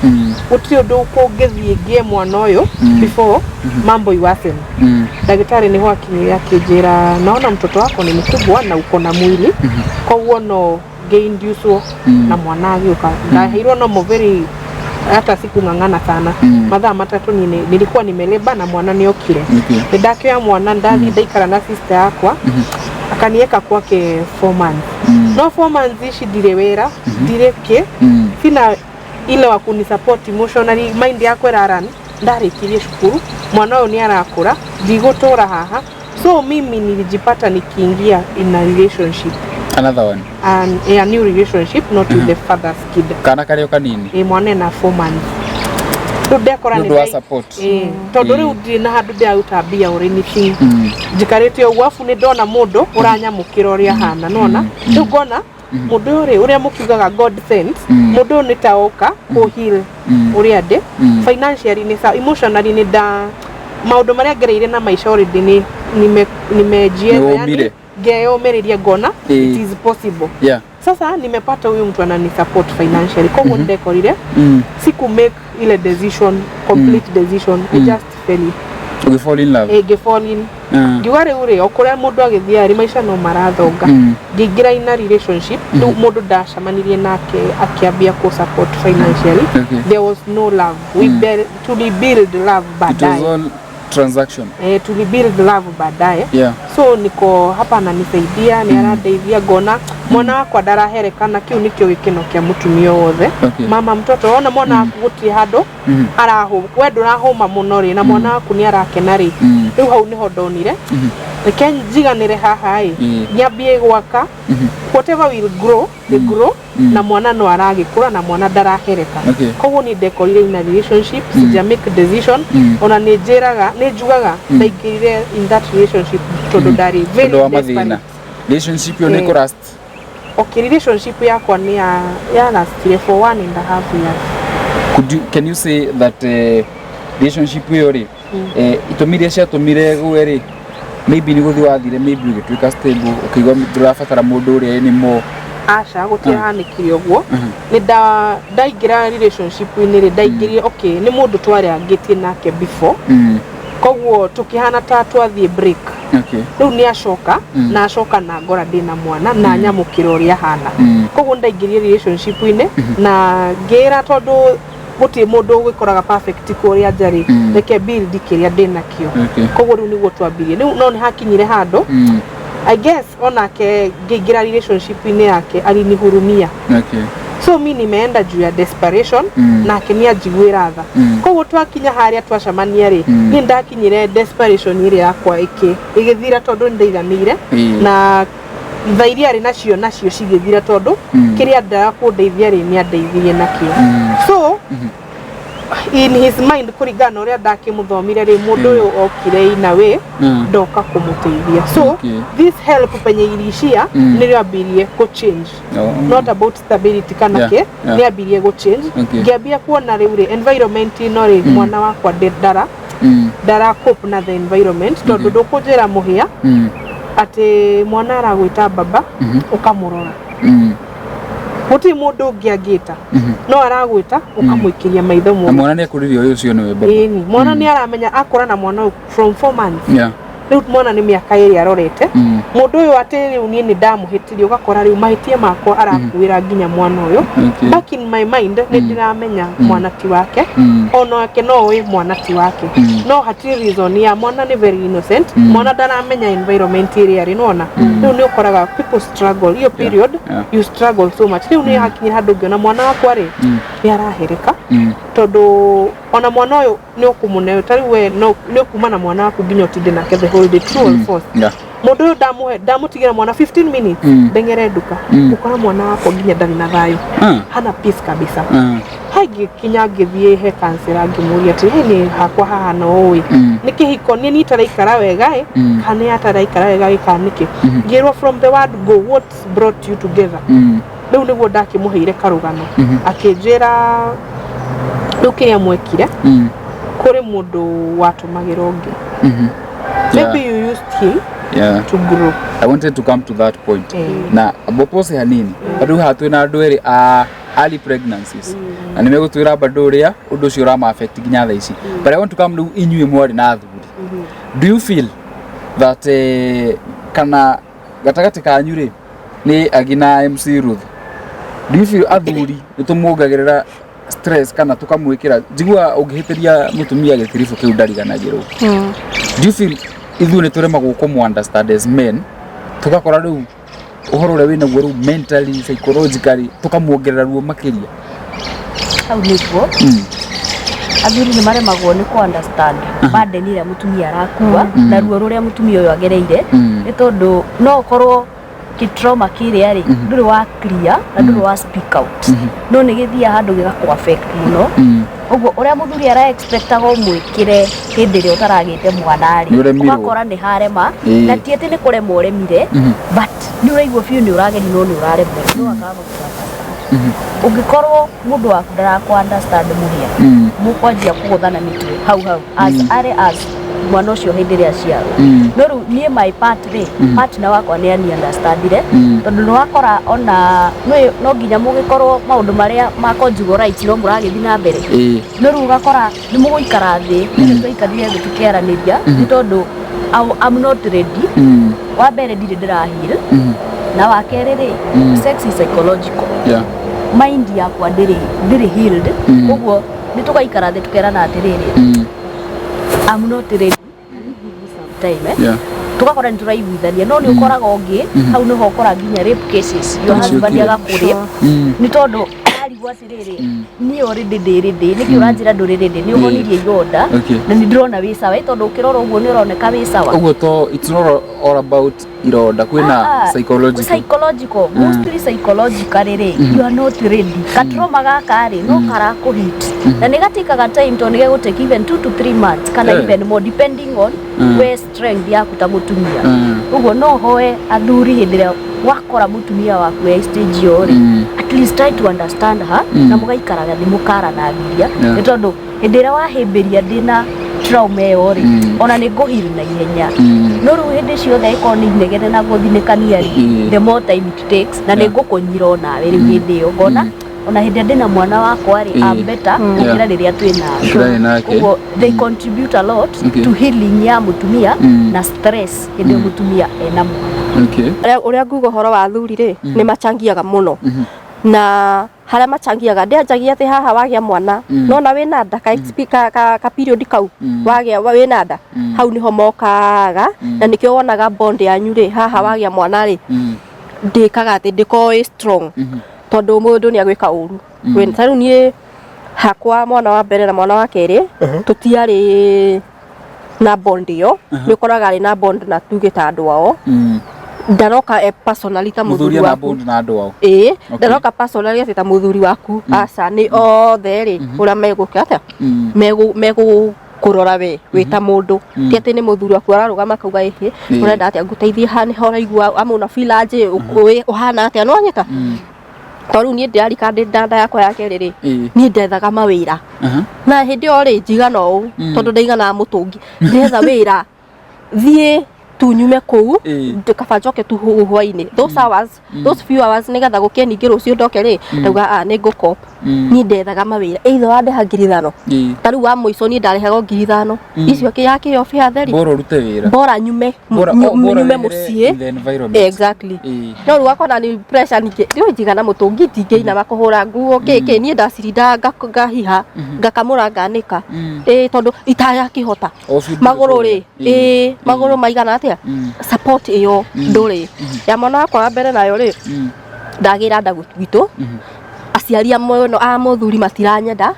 gũtirĩ ũndũ kũngĩthiĩ ngĩe mwana ũyũ before mambo iwasen. Ndagĩtarĩ nĩho akinyire akĩnjĩra, naona mtoto wako ni mkubwa na uko na mwili, koguo no ngĩinducwo na mwana agĩũka. Ndaheirwo no very hata sikung'ang'ana sana. Mathaa 3 nilikuwa nimeleba na mwana nĩokire. Nĩ ndakĩoya mwana, ndathiĩ ndaikara na sister yakwa, akanieka kwake 4 months. No 4 months ici ndirĩ wĩra, ndirĩ kĩ, sina ile wa kunisupport emotionally. Mind yakwa ĩraran ndarĩkirie cukuru, mwana ũyũ nĩ arakũra, ndigũtũra haha. So mimi nilijipata nikiingia in a relationship. Another one? And a new relationship, not with the father's kid. Kana karĩ o kanini? Ĩ, mwana ena 4 months. Rĩu ndekora nĩ nĩ ũndũ wa support. Ĩ, tondũ rĩu ndirĩ na handũ ndĩraruta mbia or anything, njikarĩte ũguo, abu nĩ ndona mũndũ ũranyamũkĩra ũrĩa ahana, nona rĩu ngona mũndũ ũyũ rĩ, ũrĩa mũkiugaga God sent, mũndũ ũyũ nĩ ta oka kũ heal ũrĩa ndĩ financially, nĩ sawa, emotionally nĩ nda maũndũ marĩa ngereire na maica already nĩ nimejieza. Nĩũmire. Ngeyũmĩrĩria, ngona it is possible. Sasa nimepata huyu mtu anani support financially, koguo ndekorire siku make ile decision, complete decision. I just fell in. Ũgĩ fall in love. Ĩ, ngĩ fall in. Ngiuga rĩu rĩ, o kũrĩa mũndũ agĩthiaga rĩ, maica no marathonga. Ngĩingĩra in a relationship. Rĩu mũndũ ndacemanirie nake akĩambia kũ support financially. There was no love. We tuli build love It was baadaye. all transaction. Eh, tuli build love baadaye. So niko hapa ananisaidia, nĩ arandeithia, ngona mwana wakwa ndarahereka, na kĩu nĩkĩo gĩkeno kĩa mũtumia wothe. Mama mtoto ona mwana waku gũtirĩ handũ arahũma, we ndũrahũma mũno rĩ, na mwana waku nĩ arakena rĩ. Rĩu hau nĩho ndonire reke njiganĩre haha ĩ, nyambie gwaka. Whatever will grow, they grow, na mwana no aragĩkũra na mwana ndarahereka. Koguo ni ndekorire in a relationship, sija make decision. Ona nĩ njĩraga, nĩ njugaga ndaingĩrire in that relationship tondũ ndarĩ very Tondũ wa desperate. mathĩna, relationship ĩyo nĩ Eh. kũrust? Okay, relationship yakwa nĩ ya lastire for 1.5 years. Can you say that relationship ĩyo rĩ, itũmi iria ciatũmire gũe rĩ, maybe nĩ gũthiĩ wathire, maybe ũgĩtuĩka stable, ũkĩigua ndũrabatara mũndũ ũrĩa anymore? Aca, gũtiahanĩkire ũguo. Nĩ ndaingĩra relationship-inĩ rĩ, ndaingĩrire, okay, nĩ mũndũ twarĩangĩtie nake before, koguo tũkĩhana ta twathiĩ break. Rĩu nĩ acoka, na acoka na ngora ndĩna mwana na nyamũkĩra ũrĩa ahana. Koguo ndaingĩrire relationship-inĩ na ngĩra tondũ gũtirĩ mũndũ ũgĩkoraga perfect kũrĩa nja rĩ, reke build kĩrĩa ndĩnakĩo. Koguo rĩu nĩguo twambirie rĩu, no nĩ hakinyire handũ, I guess onake ngĩingĩra relationship-inĩ yake alinihurumia. So mi nimeenda juu ya desperation, nake nĩ anjiguĩra tha. Koguo twakinya harĩa twacemania rĩ, niĩ ndakinyire desperation ĩrĩa yakwa ĩgĩthira tondũ nĩ ndaiganĩire, na tha iria arĩ nacio nacio cigĩthira tondũ kĩrĩa endaga kũndeithia rĩ, nĩ andeithirie nakĩo. So in his mind, kũringana na ũrĩa ndakĩmũthomire rĩ, mũndũ ũyũ okire in a way ndoka kũmũteithia. So this help penye iliishia, nĩrĩo ambirie kũ change. Not about stability kana kĩ, nĩ ambirie gũ change. Ngĩambia kuona rĩu rĩ, environment ĩno rĩ, mwana wakwa ndara ndara cope na the environment, tondũ ndũkũnjĩra mũhĩa atĩ mwana aragwĩta baba, ũkamũrora, gũtirĩ mũndũ ũngĩ angĩta, no aragwĩta ũkamũikĩria maitho Na mũno. Mwana nĩ akũrĩrio ũyũ ũcio nĩwe baba. Ĩni, mwana nĩ aramenya akũra na mwana ũyũ from 4 months. Rĩu mwana nĩ mĩaka 2 arorete mũndũ ũyũ, atĩ rĩu niĩ nĩ ndamũhĩtirie, ũgakora rĩu mahĩtia makwa arakuĩra nginya mwana ũyũ. Back in my mind nĩ ndĩramenya mwana ti wake, onake no ũĩ mwana ti wake, no hatirĩ reason ya mwana, nĩ very innocent. Mwana ndaramenya environment ĩrĩa arĩ, nona rĩu nĩ ũkoraga people struggle hiyo period. You struggle so much. Rĩu nĩ hakinyire handũ ngĩona mwana wakwa rĩ, nĩ arahereka. Tondũ ona mwana ũyũ nĩ ũkũmũne ta rĩu we no nĩ ũkuma na mwana waku nginya ũtinde nake the whole day, true or false? Yeah. Mũndũ ũyũ ndamũhe, ndamũtigĩra mwana 15 minutes, ndeng'ere nduka, ũkora mwana wakwa nginya ndarĩ na thayũ, hana peace kabisa. Hai ngĩkinya ngĩthiĩ he counselor, ngĩmũria atĩ hey, nĩ hakwa hahana ũũ ĩ, nĩ kĩhiko niĩ itaraikara wega ĩ, kana nĩ ataraikara wega ĩ, kana nĩkĩ? Ngĩrwo from the word go, what brought you together? Rĩu nĩguo ndakĩmũheire karũgano. Akĩnjĩra rĩu kĩrĩa mwekire, kũrĩ mũndũ watũmagĩra ũngĩ. Maybe you used him to grow. I wanted to come to that point. Na mbopose hanini. Rĩu haha twĩna andũ erĩ a early pregnancies. Na nĩ megũtwĩra bado ũrĩa ũndũ ũcio ũrama affect nginya thaa ici. But I want to come rĩu inyuĩ mwarĩ na athuri. Do you feel that kana gatagatĩ kanyu rĩ, nĩ Agi na MC Ruth, do you feel athuri nĩ tũmuongagĩrĩra stress kana tũkamwĩkĩra, njigua ũngĩhĩtĩria mũtumia gĩtiribũ kĩu ndariganagĩrwo? Do you feel ithuĩ nĩ tũremagwo kũmũ understand as men, tũgakora rĩu ũhoro ũrĩa wĩnaguo rĩu mentally, psychologically, tũkamuongerera ruo makĩria? Hau nĩguo athuri nĩ maremagwo nĩ kũ understand burden ĩrĩa mũtumia arakua na ruo rũrĩa mũtumia ũyũ agereire, nĩ tondũ no ũkorwo kĩ trauma kĩrĩa rĩ, ndũrĩ wa clear na ndũrĩ wa speak out, no nĩ gĩthiaga handũ gĩgakũ affect mũno. Ũguo ũrĩa mũthuri ara expectaga ũmwĩkĩre hĩndĩ ĩrĩa ũtaragĩte mwana rĩ, Nĩ ũremirwo. Ũgakora nĩ harema. Na ti atĩ nĩ kũremwo ũremire, but nĩ ũraigua biũ nĩ ũrageria no nĩ ũraremwo, no akaga gũkũ understand. Ũngĩkorwo mũndũ waku ndarakũ understand mũhĩa, mũkwanjia kũgũthana mĩtwe hau hau as early as mwana ũcio hĩndĩ ĩrĩa aciarwo. No rĩu niĩ my part rĩ, partner wakwa nĩ ani understandire, tondũ nĩ wakora ona no nginya mũgĩkorwo maũndũ marĩa ma conjugal rights no mũragĩthiĩ na mbere. No rĩu ũgakora nĩ mũgũikara thĩ, nĩ twaikarire thĩ tũkĩaranĩria, nĩ tondũ I'm not ready. Wa mbere, ndirĩ ndĩra heal, na wa kerĩ rĩ, sex is psychological. Mind yakwa ndĩrĩ healed. Koguo nĩ tũgaikara thĩ tũkerana atĩrĩrĩ, I'm not ready, can you give me some time, eh? Tũgakora nĩ tũraiguithania, no nĩ ũkoraga ũngĩ hau nĩho ũkora nginya rape cases, your husband Nĩciũkire. agakũrape, nĩ tondũ arigwo atĩrĩrĩ, niĩ already ndĩ ready, nĩkĩ ũranjĩra ndũrĩ ready? Nĩ ũhonirie ironda na nĩ ndĩrona wĩ sawa, tondũ ũkĩrora ũguo nĩ ũroneka wĩ sawa. Ũguo to it's not all about ironda, kwĩna Ah, psychological. Psychological, mostly psychologically rĩ, you are not ready. Katrauma gaka rĩ, no karakũhit na nĩ gatikaga time, tondũ nĩ gegũtake even 2 to 3 months kana even more, depending on we strength yaku ta mũtumia. Ũguo no hoe athuri, hĩndĩ ĩrĩa wakora mũtumia waku e stage ĩyo rĩ, at least try to understand her, na mũgaikaraga thĩ mũkaranagĩria, nĩ tondũ hĩndĩ ĩrĩa wahĩmbĩria ndĩna trauma ĩyo rĩ, ona nĩ ngũheal na ihenya. No rĩu hĩndĩ ciothe ĩkorwo nĩ inegene na gũthinĩkania rĩ, the more time it takes, na nĩ ngũkũnyira onawe rĩu hĩndĩ ĩyo ngona ona hĩndĩ ĩrĩa ndĩna mwana wakwa rĩ, I'm better gũkĩra rĩrĩa twĩ nawe. Gũkĩra wĩ nake. Ũguo they contribute a lot to healing ya mũtumia na stress hĩndĩ ĩyo mũtumia ena mwana. Ũrĩa nguga ũhoro wa athuri rĩ, nĩ machangiaga mũno, na harĩa machangiaga ndĩanjagia atĩ haha wagĩa mwana, nona wĩna nda ka period kau, wagĩa wĩna nda, hau nĩho mokaga, na nĩkĩo wonaga bond yanyu rĩ, haha wagĩa mwana rĩ, ndĩkaga atĩ ndĩkorwo ĩ strong, tondũ mũndũ nĩ agwĩka ũru. Ta rĩu niĩ hakwa, mwana wa mbere na mwana wa kerĩ, tũtiarĩ na bond ĩyo. Nĩ ũkoraga arĩ na bond na tuge ta andũ ao, ndaroka e personally ta mũthuri mũthuri na waku. bond na andũ ao? Ĩĩ, ndaroka personally atĩ ta mũthuri waku, aca, nĩ othe rĩ, ũrĩa megũka atĩa, megũ kũrora we wĩ ta mũndũ, ti atĩ nĩ mũthuri waku ararũgama akauga ĩhĩ, ũrenda atĩa ngũteithie haha, nĩho ũraigua ama una feel aje, ũhana atĩa, no anyita. Tondũ rĩu niĩ ndĩrarika ndĩ nda yakwa ya kerĩ rĩ, niĩ ndethaga mawĩra, na hĩndĩ ĩyo rĩ, njigana ũũ, tondũ ndaiganaga mũtũngi, ndetha wĩra thiĩ tu nyume kũu, kaba njoke tu hwainĩ those hours, those few hours, nĩgetha gũkie ningĩ rũciũ ndoke rĩ, ndauga ah, nĩ ngũkop. Niĩ ndethaga mawĩra either wandĩha 5,000, ta rĩu wa mũico niĩ ndarĩhagwo 5,000 icio yakĩo bĩa theri. Bora ũrute wĩra. Bora nyume Bora, oh, bora nyume wehere mũciĩ. in the environment. Exactly. No rĩu wakona nĩ pressure ningĩ, rĩu njigana mũtũngi, ndingĩinama kũhũra nguo kĩ kĩ, niĩ ndacirinda ngahiha, ngakamũra, nganĩka, ĩ tondũ itayakĩhota. O biũ ndũrĩ Magũrũ rĩ, kũrĩa. Ĩ magũrũ maigana atĩa, support ĩyo ndũrĩ. Ya mwana wakwa wa mbere nayo rĩ, ndagĩra nda gwitũ. A Aciari a mũno a mũthuri matiranyenda.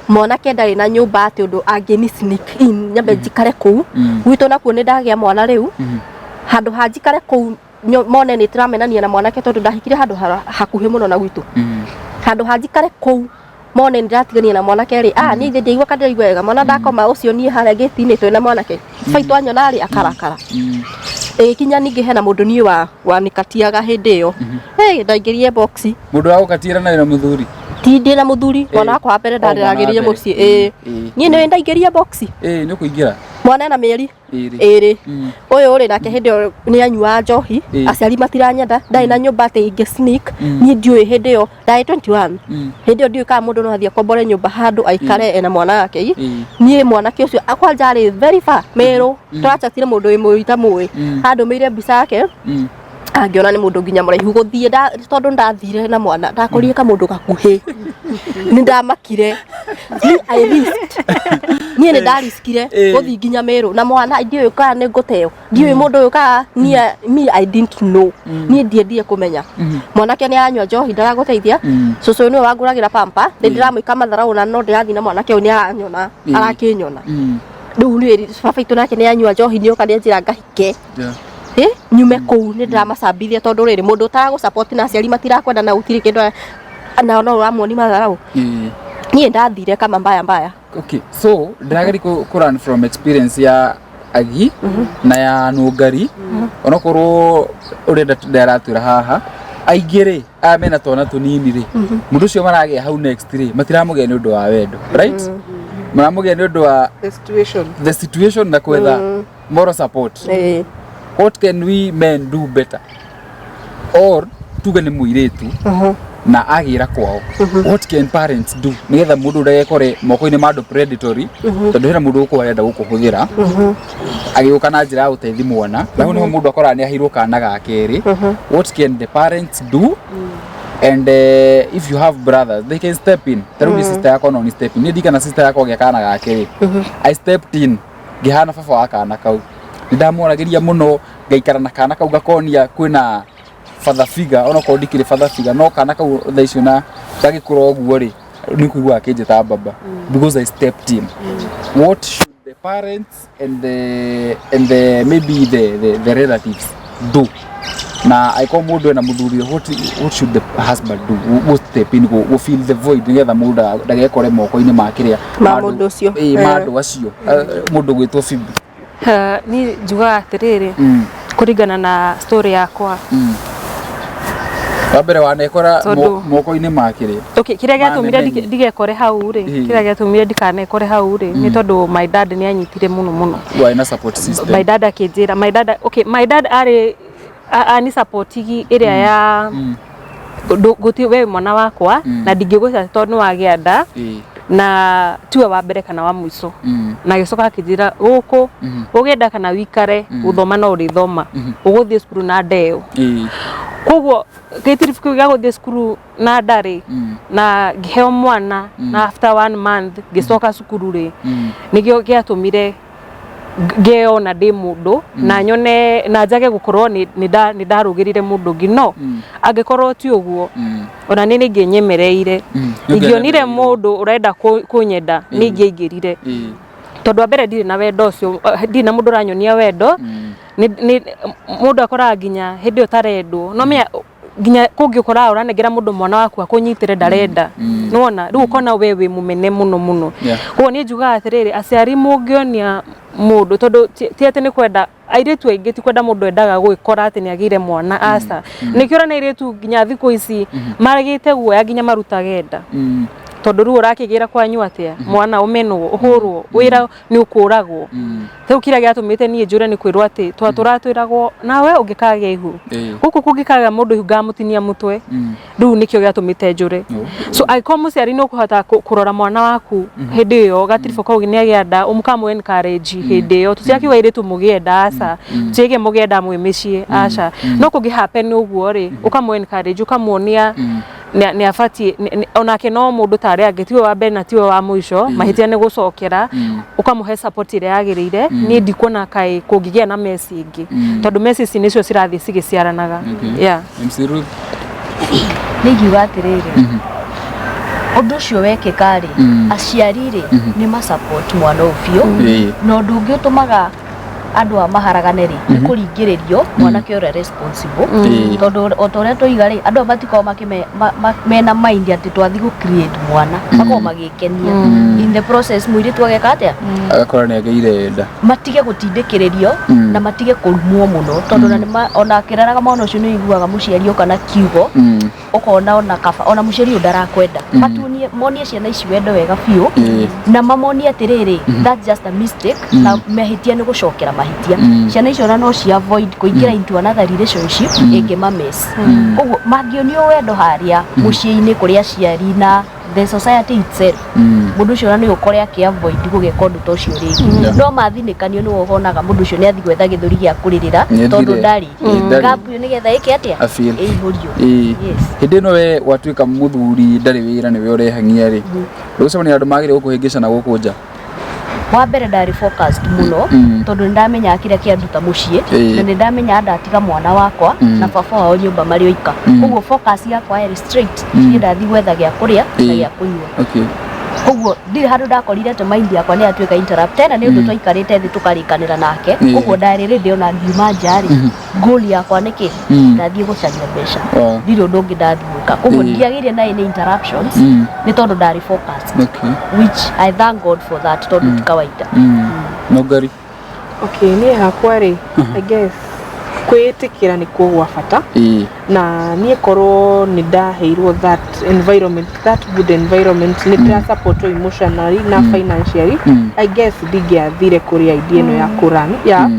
Mwanake ndarĩ na nyũmba atĩ ũndũ angĩni sneak in nyambe njikare kũu. Gwitũ nakuo nĩ ndagĩa mwana rĩu. Handũ ha njikare kũu mone nĩ tũramenania na mwanake, tondũ ndahikire handũ hakuhĩ mũno na gwitũ. Handũ ha njikare kũu mone nĩ ndĩratigania na mwanake rĩ, ah, niĩ ithe ndiaigua kana ndĩraigua wega, mwana ndakoma ũcio niĩ harĩa gĩti-inĩ twĩna mwanake baitũ anyona rĩ akarakara. Ĩgĩkinya ningĩ hena mũndũ niĩ wa wanĩkatiaga hĩndĩ ĩyo. Hey, ndaingĩrire box. Mũndũ wa gũkatiĩra na wĩna mũthuri? Ti ndĩ na mũthuri, mwana wakwa wa mbere. Oh, mwana wa Ndareragĩrire mbere. mũciĩ, ĩĩ. Niĩ nĩwe ndaingĩrire box. Ĩĩ, nĩ ũkũingĩra. Mwana ena mĩeri Ĩrĩ. Ĩrĩ. Ũyũ rĩ nake hĩndĩ ĩyo nĩ anyuaga njohi. Aciari matiranyenda, ndarĩ na nyũmba atĩ ingĩ sneak. Niĩ ndiũĩ hĩndĩ ĩyo ndarĩ 21. Hĩndĩ ĩyo ndiũĩ kana mũndũ no athiĩ akombore nyũmba handũ aikare ena mwana wake. Niĩ mwanake ũcio kwanja arĩ very far Meru. Tũrachatire mũndũ wĩ mũĩ itamũĩ. Andũmĩire mbica yake. Angĩona nĩ mũndũ nginya mũraihu gũthiĩ tondũ ndathire na mwana ndakorire kamũndũ gakuhĩ, nĩ ndamakire. Niĩ I risked. Niĩ nĩ ndariskire gũthiĩ nginya Meru na mwana, ndiũĩ kana nĩ ngũteo, ndiũĩ mũndũ ũyũ kana niĩ, me I didn't know. Niĩ ndiendire kũmenya. Mwanake nĩ aranyua njohi, ndaragũteithia. Cũcũ nĩwe wangũragĩra pamper, nĩ ndĩramwĩka matharau na no ndĩrathiĩ na mwanake ũyũ, nĩ aranyona, arakĩnyona. Rĩu nĩ baba itũ nake nĩ anyua njohi, nĩ oka nĩ anjĩra ngahike. Nyume kũu nĩ ndĩramacambithia, tondũ rĩrĩ mũndũ ũtaragũ support na aciari matirakwenda na gũtirĩ kĩndũ nao no ũramuoni matharau. Niĩ ndathire kama mbaya mbaya. Okay, so ndĩrageria kũ learn from experience ya Agi na ya Nũngari, onokorwo ũrenda ndaratwĩra haha aingĩ rĩ, aya mena twana tũnini rĩ, mũndũ ũcio maragĩa hau next rĩ, matiramũgĩa nĩ ũndũ wa wendo, right? Maramũgĩa nĩ ũndũ wa the situation. The situation na kwetha moral support. What can we men do better? Or tuge nĩ mũirĩtu na agĩra kwao, what can parents do nĩgetha mũndũ ndagekore moko-inĩ ma andũ predatory? Tondũ hena mũndũ gũkũ arenda gũkũhũthĩra agĩũka na njĩra ya gũteithia mwana, na hau nĩho mũndũ akoraga nĩ aheirwo kana ga kerĩ. What can the parents do? And if you have brothers, they can step in. Ta rĩu niĩ sister yakwa no ni step in. Niĩ ndirikana sister yakwa agĩa kana ga kerĩ, I stepped in ngĩhana baba wa kana kau. Nĩ ndamwaragĩria mũno, ngaikara na kana kau, ngakonia kwĩna father figure, onokorwo ndikĩrĩ father figure. No kana kau thaa icio na gagĩkũra ũguo rĩ, nĩ kũigua akĩnjĩta baba because I stepped in. What should the parents and the maybe the relatives do? Na angĩkorwo mũndũ ena mũthuri, what should the husband do? Go step in, go fill the void nĩgetha mũndũ ndagekore moko-inĩ ma kĩrĩa Ma mũndũ ũcio. Ĩĩ, ma andũ acio. Mũndũ gwĩtwo Phoebe. Niĩ njugaga atĩrĩrĩ, kũringana na story yakwa, Wa mbere wanekora moko-inĩ ma kĩrĩa? Okay, kĩrĩa gĩatũmire Mamenyi. ndigekore hau rĩ, kĩrĩa gĩatũmire ndikanekore hau rĩ, nĩ tondũ my dad nĩ anyitire mũno mũno. Warĩ na support system. My dad akĩnjĩra, my dad, okay, my dad arĩ ani supportigi ĩrĩa ya gũtirĩ we mwana wakwa na ndingĩgwĩka tondũ nĩ wagĩa nda na tiwe wa mbere kana wa mũico. Na agĩcoka akĩnjĩra gũkũ ũgĩenda kana wikare gũthoma no ũrĩthoma, ũgũthiĩ cukuru na ndeo. Koguo gĩtiribu kĩu gĩa gũthiĩ cukuru na ndarĩ na ngĩheo mwana na after one month ngĩcoka cukuru rĩ, nĩkĩo gĩatũmire ngeyona ndĩ mũndũ na nyone na njage gũkorwo nĩ ndarũgĩrire mũndũ ũngĩ. No angĩkorwo ti ũguo, ona nĩ nĩingĩnyemereire. Ingĩonire mũndũ ũrenda kũnyenda, nĩ ingĩaingĩrire, tondũ wa mbere ndirĩ na wendo ũcio, ndirĩ na mũndũ ũranyonia wendo. Mũndũ akoraga nginya hĩndĩ ĩyo tarendwo no menya nginya kũngĩũkoraga ũranengera mũndũ mwana waku akũnyitĩre, ndarenda. Nĩwona rĩu ũkona we wĩ mũmene mũno mũno. Koguo niĩ njugaga atĩrĩrĩ, aciari mũngĩonia mũndũ, tondũ ti atĩ nĩ kwenda airĩtu aingĩ, ti kwenda mũndũ endaga gwĩkora atĩ nĩ agĩire mwana, aca. Nĩkĩo ũrona airĩtu nginya thikũ ici magĩte guoya nginya marutage nda, tondũ rĩu ũrakĩgĩra kwanyu atĩa mwana, ũmenwo, ũhũrwo, wĩra nĩ ũkũragwo. Rĩu kĩrĩa gĩatũmĩte niĩ njũre nĩ kwĩrwo atĩ twatũratwĩragwo nawe ũngĩkagĩa ihu, gũkũ kũngĩkagĩa mũndũ ihu ngamũtinia mũtwe. Rĩu nĩkĩo gĩatũmĩte njũre. So angĩkorwo mũciari nĩ ũkũhota kũrora mwana waku hĩndĩ ĩyo gatiribũ kau nĩ agĩa nda, ũkamũ encourage hĩndĩ ĩyo. Tũtirakiuga airĩtu mũgĩe nda, aca. Tũtirauga mũgĩe nda mwĩ mĩciĩ, aca. No kũngĩ happen ũguo rĩ, ũkamũ encourage, ũkamuonia nĩ abatiĩ onake no mũndũ ta arĩa angĩ, tiwe wa mbere na tiwe wa mũico, mahĩtia nĩ gũcokera, ũkamũhe support ĩrĩa yagĩrĩire. Niĩ ndikuona kaĩ kũngĩgĩa na mess ĩngĩ, tondũ mess ici nĩcio cirathiĩ cigĩciaranaga. Okay. Yeah. MC Ruth. Nĩ ingiuga atĩrĩrĩ, Ũndũ ũcio wekĩka rĩ, aciari rĩ, nĩ ma support mwana ũyũ biũ. Na ũndũ ũngĩ ũtũmaga andũ a maharagane rĩ, nĩ kũringĩrĩrio mwanake ũrĩa responsible. Tondũ o ta ũrĩa tũiga rĩ, andũ aya matikoragwo mena mind atĩ twathiĩ gũ create mwana, makoragwo magĩkenia. In the process mũirĩtu ageka atĩa? Agakora nĩ agĩire nda. Matige gũtindĩkĩrĩrio na matige kũrumwo mũno, tondũ ona nĩma ona akĩreraga mwana ũcio nĩ ũiguaga mũciari oka na kiugo, ũkona ona kaba ona mũciari ũyũ ndarakwenda. Matuonie, monie ciana ici wendo wega biũ, na mamonie atĩrĩrĩ, that's just a mistake, na mahĩtia nĩ gũcokera mahĩtia. Ciana icio ona no ci avoid kũingĩra into another relationship ĩngĩma mess. Koguo mangĩonio wendo harĩa mũciĩ-inĩ kũrĩ aciari na the society itself, mũndũ ũcio ona nĩ ũkore akĩ avoid gũgĩka ũndũ ta ũcio rĩngĩ. No mathinĩkanio nĩwe ũhonaga mũndũ ũcio nĩ athiĩ gwetha gĩthũri gĩa kũrĩrĩra, Nĩ tondũ athire. ndarĩ Ndarĩ. gap ĩyo nĩgetha ĩke atĩa? Afeel. Ĩihũrio. Yes. Hĩndĩ ĩno we watuĩka mũthuri ndarĩ wĩra, nĩwe ũrehang'ia rĩ, ndũgũcemania na andũ magĩrĩire gũkũhĩngĩca na gũkũ nja? Wa mbere ndarĩ focused mũno, tondũ nĩ ndamenyaga kĩrĩa kĩanduta mũciĩ, na nĩ ndamenyaga ndatiga mwana wakwa na baba wao nyũmba marĩ oika. Koguo focus yakwa yarĩ straight, niĩ ndathiĩ gwetha gĩa kũrĩa na gĩa kũnyua. Koguo ndirĩ handũ ndakorire atĩ mind yakwa nĩ yatuĩka interrupt tena, nĩ ũndũ twaikarĩte thĩ tũkarĩkanĩra nake. Koguo ndarĩ ready ona ngiuma nja rĩ, goal yakwa nĩ kĩ? Ndathiĩ gũcaria mbeca. Ndirĩ ũndũ ũngĩ ndathiĩ gwĩka. Koguo ndiagĩire na any interruptions, nĩ tondũ ndarĩ focused, which I thank God for that, tondũ ti kawaida. No ngari. Okay, niĩ hakwa rĩ, I guess kwĩĩtĩkĩra nĩkuo gwa bata. Na niĩ korwo nĩ ndaheirwo that environment, that good environment, nĩ ndĩrasupportwo emotionally na financially, I guess ndingĩathire kũrĩ idea ĩno ya kũrun ya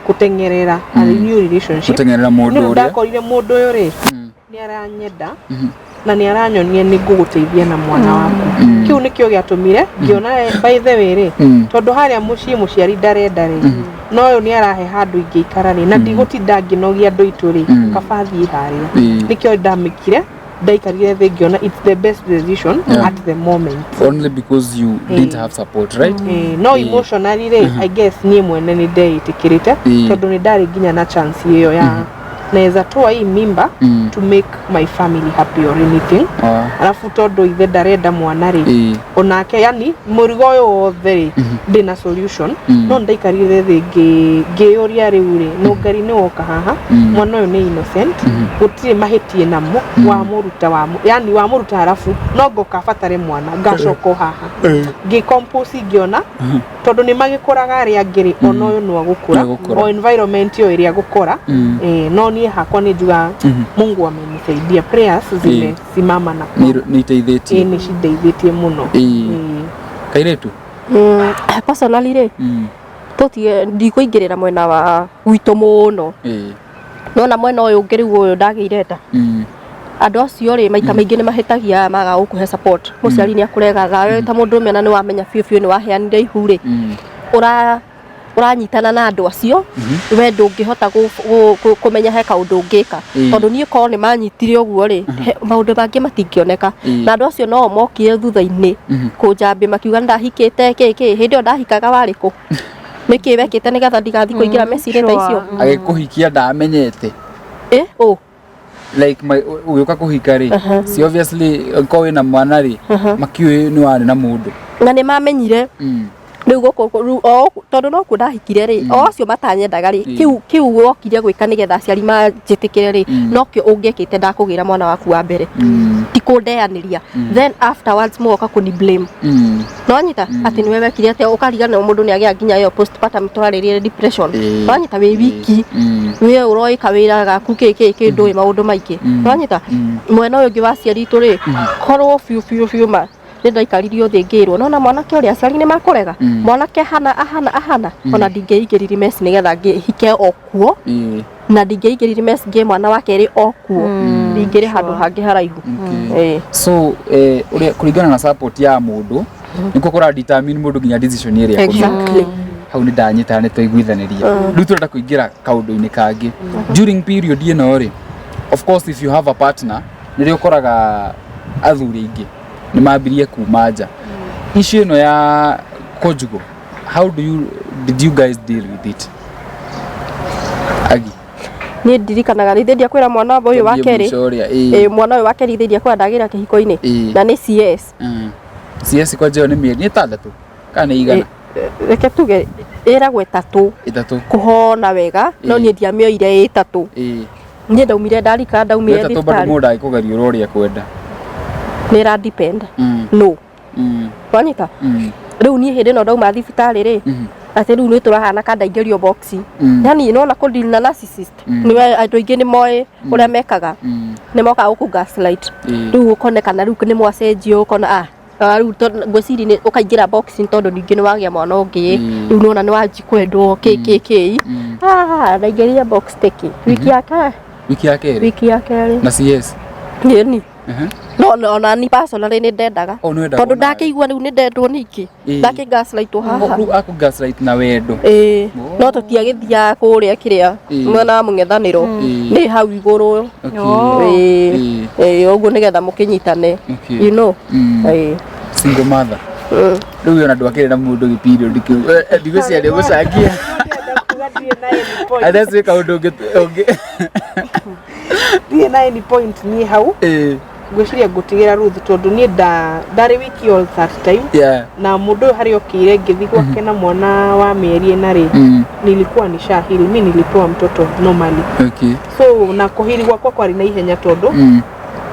gũteng'erera a new relationship. Gũteng'erera mũndũ Nĩ ũndũ ũrĩa ndakorire mũndũ ũyũ rĩ, nĩ aranyenda na nĩ aranyonia nĩ ngũgũteithia na mwana waku. Kĩu nĩkĩo gĩatũmire ngĩona, by the way rĩ, tondũ harĩa mũciĩ mũciari ndarenda rĩ, no ũyũ nĩ arahe handũ ingĩikara rĩ, na ndigũtinda ngĩnogia andũ aitũ rĩ, kaba thiĩ harĩa. Nĩkĩo ndamĩkire, ndaikarire thĩ ngĩona it's the best decision at the moment. Only because you didn't have support, right? No emotionally rĩ, I guess niĩ mwene nĩ ndeĩtĩkĩrĩte, tondũ nĩ ndarĩ nginya na chance ĩyo ya naweza toa hii mimba to make my family happy or anything. Alafu tondũ ithe ndarenda mwana rĩ, onake yani mũrigo ũyũ wothe rĩ, ndĩna solution. No ndaikarire thĩ ngĩyũria, rĩu rĩ, no ngari nĩ woka haha, mwana ũyũ nĩ innocent, gũtirĩ mahĩtie namo, wamũruta yani wamũruta, harabu no ngoka batare mwana ngacoka o haha. Ngĩcompose, ngĩona tondũ nĩ magĩkũraga arĩa angĩ rĩ, ona ũyũ no agũkũra. Nĩ agũkũra. O environment ĩyo ĩrĩa agũkũra. No niĩ hakwa nĩ njugaga Mungu amenisaidia, prayers zimesimama na Nĩ iteithĩtie. Nĩ cindeithĩtie mũno. Kairĩtu. Personally rĩ, tũtige ndikũingĩrĩra mwena wa gwitũ mũno. Nona mwena ũyũ ũngĩ rĩu, ũyũ ndagĩire nda, andũ acio rĩ, maita maingĩ nĩ mahĩtagia maga gũkũhe support. Mũciari nĩ akũregaga we ta mũndũrũme, na nĩ wamenya biũ biũ nĩ waheanire ihu rĩ, ũranyitana na andũ acio, we ndũngĩhota kũmenya he kaũndũ ũngĩka. Tondũ niĩ korwo nĩ manyitire ũguo rĩ, maũndũ mangĩ matingĩoneka. Na andũ acio no mokire thutha-inĩ kũnjambia makiuga ndahikĩte kĩ kĩ. Hĩndĩ ĩyo ndahikaga warĩ kũ? Nĩkĩ wekĩte nĩgetha ndigathiĩ kũingĩra meciria ta icio? Agĩkũhikia ndamenyete? Ĩ ũ? Like ũgĩũka kũhika rĩ, si obviously korwo wĩna mwana rĩ, makiũĩ nĩ warĩ na mũndũ? Na nĩ mamenyire. Rĩu gũkũ rĩu o tondũ no kuo ndahikire rĩ, o acio matanyendaga rĩ, kĩu wokire gwĩka nĩgetha aciari manjĩtĩkĩre rĩ, nokĩo ũngĩekĩte ndakũgĩra mwana waku wa mbere, ti kũndeanĩria, then afterwards mũgoka kũni blame. Nĩwanyita atĩ nĩwe wekire atĩa, ũkariganĩrwo mũndũ nĩ agĩa nginya ĩyo postpartum tũrarĩrĩria depression. Nĩwanyita wĩ wiki, we ũroĩka wĩra gaku kĩ kĩ kĩ, ndũĩ maũndũ maingĩ. Nĩwanyita mwena ũyũ ũngĩ wa aciari itũ rĩ, korwo biũ biũ biũ ma nĩ ndaikaririo thĩ ngĩrwo nona mwanake ũrĩa aciari nĩ makũrega, mwanake ahana ahana ahana, ona ndingĩingĩrire mess nĩgetha ngĩhike o kuo, na ndingĩingĩrire mess ngĩe mwana wa kerĩ o kuo, ndingĩrĩ handũ hangĩ haraihu. So ũrĩa kũringana na support ya mũndũ nĩkuo kũra determine mũndũ nginya decision ĩrĩa ekũmake. Hau nĩ ndanyita, nĩ twaiguithanĩria. Rĩu tũrenda kũingĩra kaũndũ-inĩ kangĩ. During period ĩno rĩ, of course if you have a partner, nĩrĩo ũkoraga athuri aingĩ nĩ mambirie kuma nja. Issue ĩno ya conjugal, how do you did you guys deal with it, Agi? Niĩ ndirikanaga rĩthĩ ndiakwĩra mwana ũyũ wa Tũthiĩ kerĩ. mũico ũrĩa, ĩĩ. Ĩĩ, mwana ũyũ wa kerĩ ithe ndiakwĩra ndagĩra kĩhiko-inĩ Ĩĩ. na nĩ CS. CS kwanja ĩyo nĩ mĩeri nĩ ĩtandatũ kana nĩ igana? Reke tuge ĩragwo ĩtatũ. Ĩtatũ. Kũhona wega, no Ĩĩ. niĩ ndiamĩoire ĩ ĩtatũ. Niĩ ndaumire ndarika ndaumire Ĩtatũ bado thibitarĩ. mũndũ agĩkũgariũra ũrĩa ekwenda. Nĩ ĩra depend. No. Wanyita? Rĩu niĩ hĩndĩ ĩno ndauma thibitarĩ rĩ, atĩ rĩu nĩ tũrahana ka ndaingĩrio box. Yani nĩwona kũ deal na narcissist. Nĩwe andũ aingĩ nĩ moĩ ũrĩa mekaga. Nĩ mokaga gũkũ gaslight. Rĩu ũkonekana rĩu nĩ mwacenjio ũkona ah rĩu ngwĩciria nĩ ũkaingĩra box tondũ ningĩ nĩ wagĩa mwana ũngĩ. Rĩu nĩwona nĩ wanji kwendwo kĩ kĩ kĩ. Ah, ndaingĩrire box teki. Wiki ya kerĩ. Wiki ya kerĩ. Wiki ya kerĩ. Na CS. Ĩni. No no ona ni personally nĩ ndendaga. Oh, nĩ wendaga Tondũ onawe. ndakĩigua rĩu nĩ ndendwo ningĩ. Ndakĩ gaslightwo haha. Rĩu akũ gaslight na wendo. Ĩĩ. No tũtiagĩthiaga kũrĩa kĩrĩa mwena wa mũng'ethanĩro. Nĩ hau igũrũ. Ĩĩ. Ĩĩ, ũguo nĩgetha mũkĩnyitane. You know. Ĩĩ. Single mother. Rĩu ona ndwakĩrĩ na mũndũ gĩ period kĩu. Ndigwĩciria nĩ ũgũcangia. Unless wĩ kaũndũ ũngĩ. Ndirĩ na any point niĩ hau. Ngwĩciria ngũtigĩra Ruth tondũ niĩ ndarĩ wiki all that time. Na mũndũ ũyũ harĩa okĩire ngĩthiĩ gwake na mwana wa mĩeri ĩna rĩ, nilikuwa nishahili, mi nilipewa mtoto normally. So na kũhili gwakwa kwarĩ na ihenya tondũ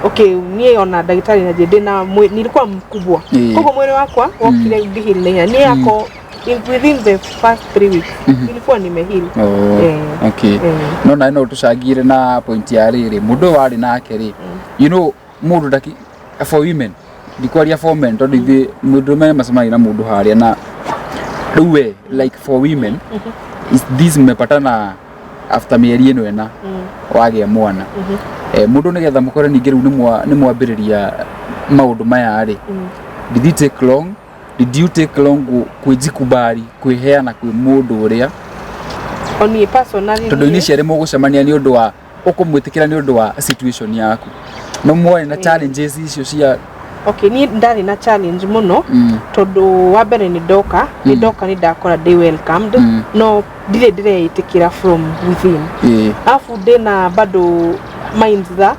okay, niĩ ona ndagĩtarĩ na ndĩ na nilikuwa mkubwa. Koguo mwĩrĩ wakwa wokire ngĩheal na ihenya. Niĩ yako within the first 3 weeks nilikuwa nimeheal. Oh, okay. No nawe no ũtũcangire na point ya rĩrĩ mũndũ ũyũ warĩ nake rĩ, you know, mũndũ ndaki for women, ndikwaria for men tondũ ithuĩ mũndũrũme macemanagia na mũndũ harĩa na rĩu we like for women is this mmepatana after mĩeri ĩno ĩna wagĩa mwana, mũndũ nĩgetha mũkore ningĩ rĩu nĩ mwambĩrĩria maũndũ maya rĩ, did it take long? Did you take long kwĩjikubali kwĩheana kwĩ mũndũ ũrĩa? Niĩ personally Tondũ initially mũgũcemania nĩ ũndũ wa ũkũmwĩtĩkĩra nĩ ũndũ wa situation yaku, no mwarĩ na challenges icio cia Okay, niĩ ndarĩ na challenge mũno tondũ wa mbere nĩ ndoka nĩ ndoka nĩ ndakora ndĩ welcomed, no ndirĩ ndĩreĩtĩkĩra from within. Alafu ndĩna bado minds tha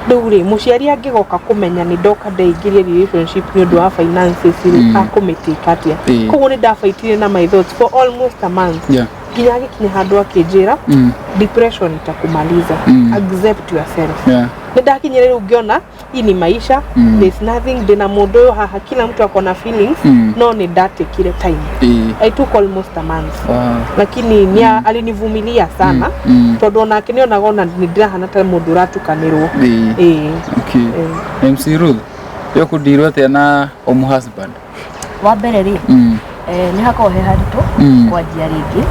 rĩu rĩ, mũciari angĩgoka kũmenya nĩ ndoka ndeingĩria relationship nĩ ũndũ wa finances rĩ, akũmĩtĩka atĩa? Koguo nĩ ndabaitire na my thoughts for almost a month nginya agĩkinya handũ akĩnjĩra, "Depression itakumaliza, accept yourself." Nĩ ndakinyire rĩu ngĩona hii ni maisha, there's nothing, ndĩna mũndũ ũyũ haha, kila mtu ako na feelings, no nĩ ndatekire time. I took almost a month, lakini ni alinivumilia sana tondũ onake nĩ onaga ona nĩ ndĩrahana ta mũndũ ũratukanĩrwo. Ĩĩ. Okay. MC Ruth, yo kũndirwo atĩa na ũmũ husband? Wa mbere rĩ, nĩ hakoragwo he haritũ kwanjia rĩngĩ,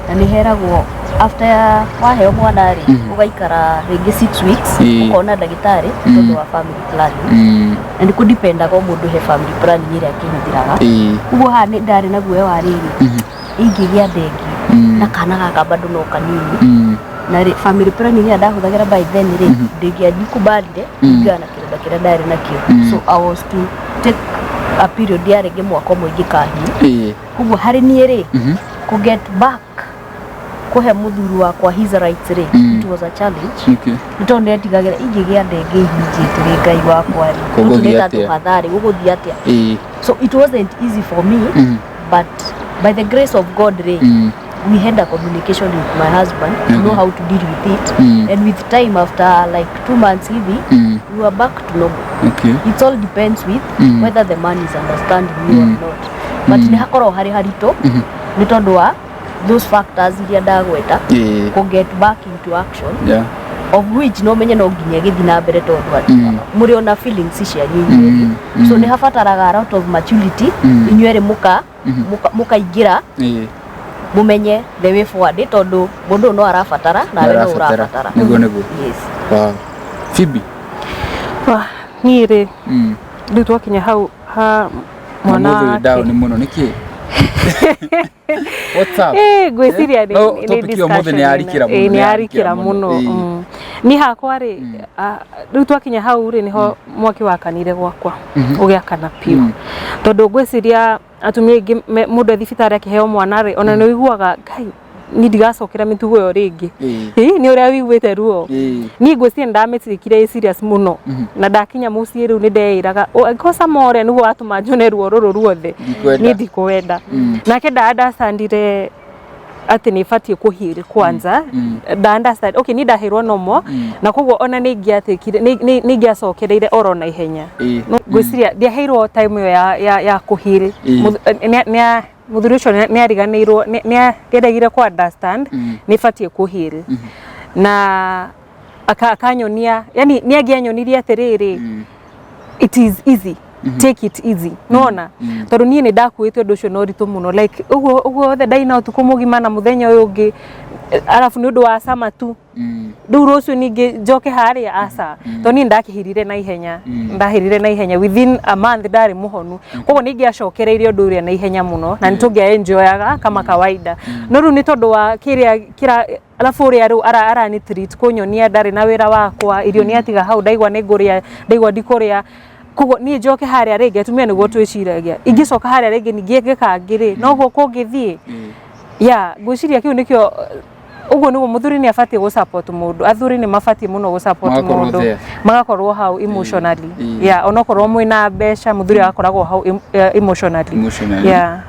na nĩ heragwo after waheo mwana rĩ, ũgaikara rĩngĩ 6 weeks ũkona ndagĩtarĩ tondũ wa family planning, na nĩ kũdipendaga o mũndũ he family planning ĩrĩa akĩhũthĩraga. Ũguo haha nĩ ndarĩ na guoya wa rĩrĩ, ingĩgĩa ndengi na kana gaka bado no kanini, na rĩ family planning ĩrĩa ndahũthagĩra by then rĩ, ndĩngĩanjikubalire kũringana na kĩronda kĩrĩa ndarĩ nakĩo. So I was to take a period ya rĩngĩ mwaka ũmwe ingĩkahiũ. Koguo harĩ niĩ rĩ, kũ get back kũhe mũthuri wakwa his rights rĩ, it was a challenge, nĩ tondũ nĩetigagĩra ingĩgĩa ndenge ihunjĩte rĩ, Ngai wakwa rĩ, Gũgũthiĩ tũtũ nĩ ta atĩa? tũbatharĩ gũgũthiĩ atĩa? So it wasn't easy for me, but by the grace of God rĩ, we had a communication with my husband to know how to deal with it, and with time, after like 2 months hivi, we were back to normal. It all depends with whether the man is understanding you or not, but nĩ hakoragwo harĩ haritũ nĩ tondũ wa those factors iria ndagweta, kũ get back into action, of which no menye no nginya gĩthiĩ na mbere tondũ atĩ mũrĩ ona feelings cianyu inyuerĩ, so nĩ habataraga a lot of maturity, inyuerĩ mũka mũkaingĩra mũmenye the way forward, tondũ mũndũ ũyũ no arabatara nawe no Nĩarabatara. ũrabatara. Nĩguo. Yes. Wow. Phoebe. Wah, niĩ rĩ, rĩu twakinya hau ha mwana Ũmũthĩ wĩ wake. down mũno nĩkĩ? What's up? Ngwĩciria No, topic ĩyo ũmũthĩ nĩ yarikĩra mũno, nĩ nĩ yarikĩra yarikĩra mũno. mũno. Niĩ hakwa rĩ, rĩu twakinya hau rĩ, nĩho mwaki wakanire gwakwa, ũgĩakana biũ, tondũ ngwĩciria atumia aingĩ mũndũ e thibitarĩ akĩheo mwana rĩ, ona nĩ ũiguaga Ngai Ni ndigacokera mĩtugo ĩyo rĩngĩ. Ĩĩ. Ĩ nĩ ũrĩa wĩiguĩte ruo. Niĩ ngwĩciria nĩ ndamĩtikire ĩ serious mũno na ndakinya mũciĩ rĩu nĩ ndeĩraga, "Angĩkorwo cama ũrĩa nĩguo watũma njone ruo rũrũ ruothe, Ndikwenda. niĩ ndikwenda." Nake nda understandire atĩ nĩ batiĩ kũ heal kwanza. Nda understand, okay, niĩ ndaheirwo normal na koguo ona nĩ ingĩatĩkire, nĩ ingĩacokereire oro na ihenya. No ngwĩciria ndiaheirwo time ĩyo ya kũ heal. Mũthuri ũcio nĩ ariganĩirwo, nĩ aregire kũ understand nĩ batiĩ kũ heal na akanyonia, yani nĩ angĩanyonirie atĩrĩrĩ, it is easy, take it easy. Nona tondũ niĩ nĩ ndakuĩte ũndũ ũcio na ũritũ mũno, like ũguo ũguo wothe ndaina ũtukũ mũgima na mũthenya ũyũ ũngĩ, arabu nĩ ũndũ wa cama tu. Rĩu rũciũ ningĩ njoke harĩa, aca, tondũ niĩ ndakĩhirire na ihenya, ndahirire na ihenya, within a month ndarĩ mũhonu. Koguo nĩ ingĩacokereirie ũndũ ũrĩa na ihenya mũno na nĩ tũngĩa enjoyaga kama kawaida. No rĩu nĩ tondũ wa kĩrĩa kĩra alafu ũrĩa rĩu arani treat, kũnyonia ndarĩ na wĩra wakwa, irio nĩ atiga hau, ndaigua nĩ ngũrĩa, ndaigua ndikũrĩa. Koguo niĩ njoke harĩa rĩngĩ, atumia nĩguo twĩciragia, ingĩcoka harĩa rĩngĩ ningĩ ngĩkangĩ rĩ, noguo kũngĩthiĩ. Ya ngwĩciria kĩu nĩkĩo, ũguo nĩguo mũthuri nĩ abatiĩ gũ support mũndũ. Athuri nĩ mabatiĩ mũno gũ support Magakorwo mũndũ there. Magakorwo hau emotionally. Yeah, onokorwo mwĩna mbeca, mũthuri agakoragwo hau emotionally. Emotionally. Yeah.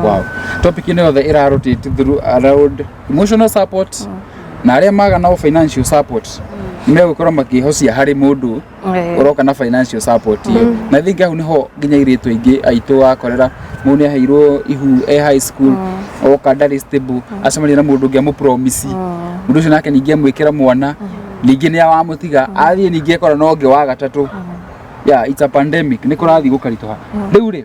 Wow. Topic ĩno yothe ĩra rotate through around emotional support na arĩa maga nao financial support nĩ megũkorwo makĩhocia harĩ mũndũ ũroka na financial support ĩyo. Na I think hau nĩho nginya airĩtu aingĩ aitũ wakorera mũndũ nĩ aheirwo ihu e high school, oka ndarĩ stable, acemania na mũndũ ũngĩ amũpromise, mũndũ ũcio nake ningĩ amwĩkĩra mwana, ningĩ nĩ awamũtiga athiĩ, ningĩ ekora na ũngĩ wa gatatũ. Yeah, it's a pandemic, nĩ kũrathiĩ gũkaritũha. Rĩu rĩ,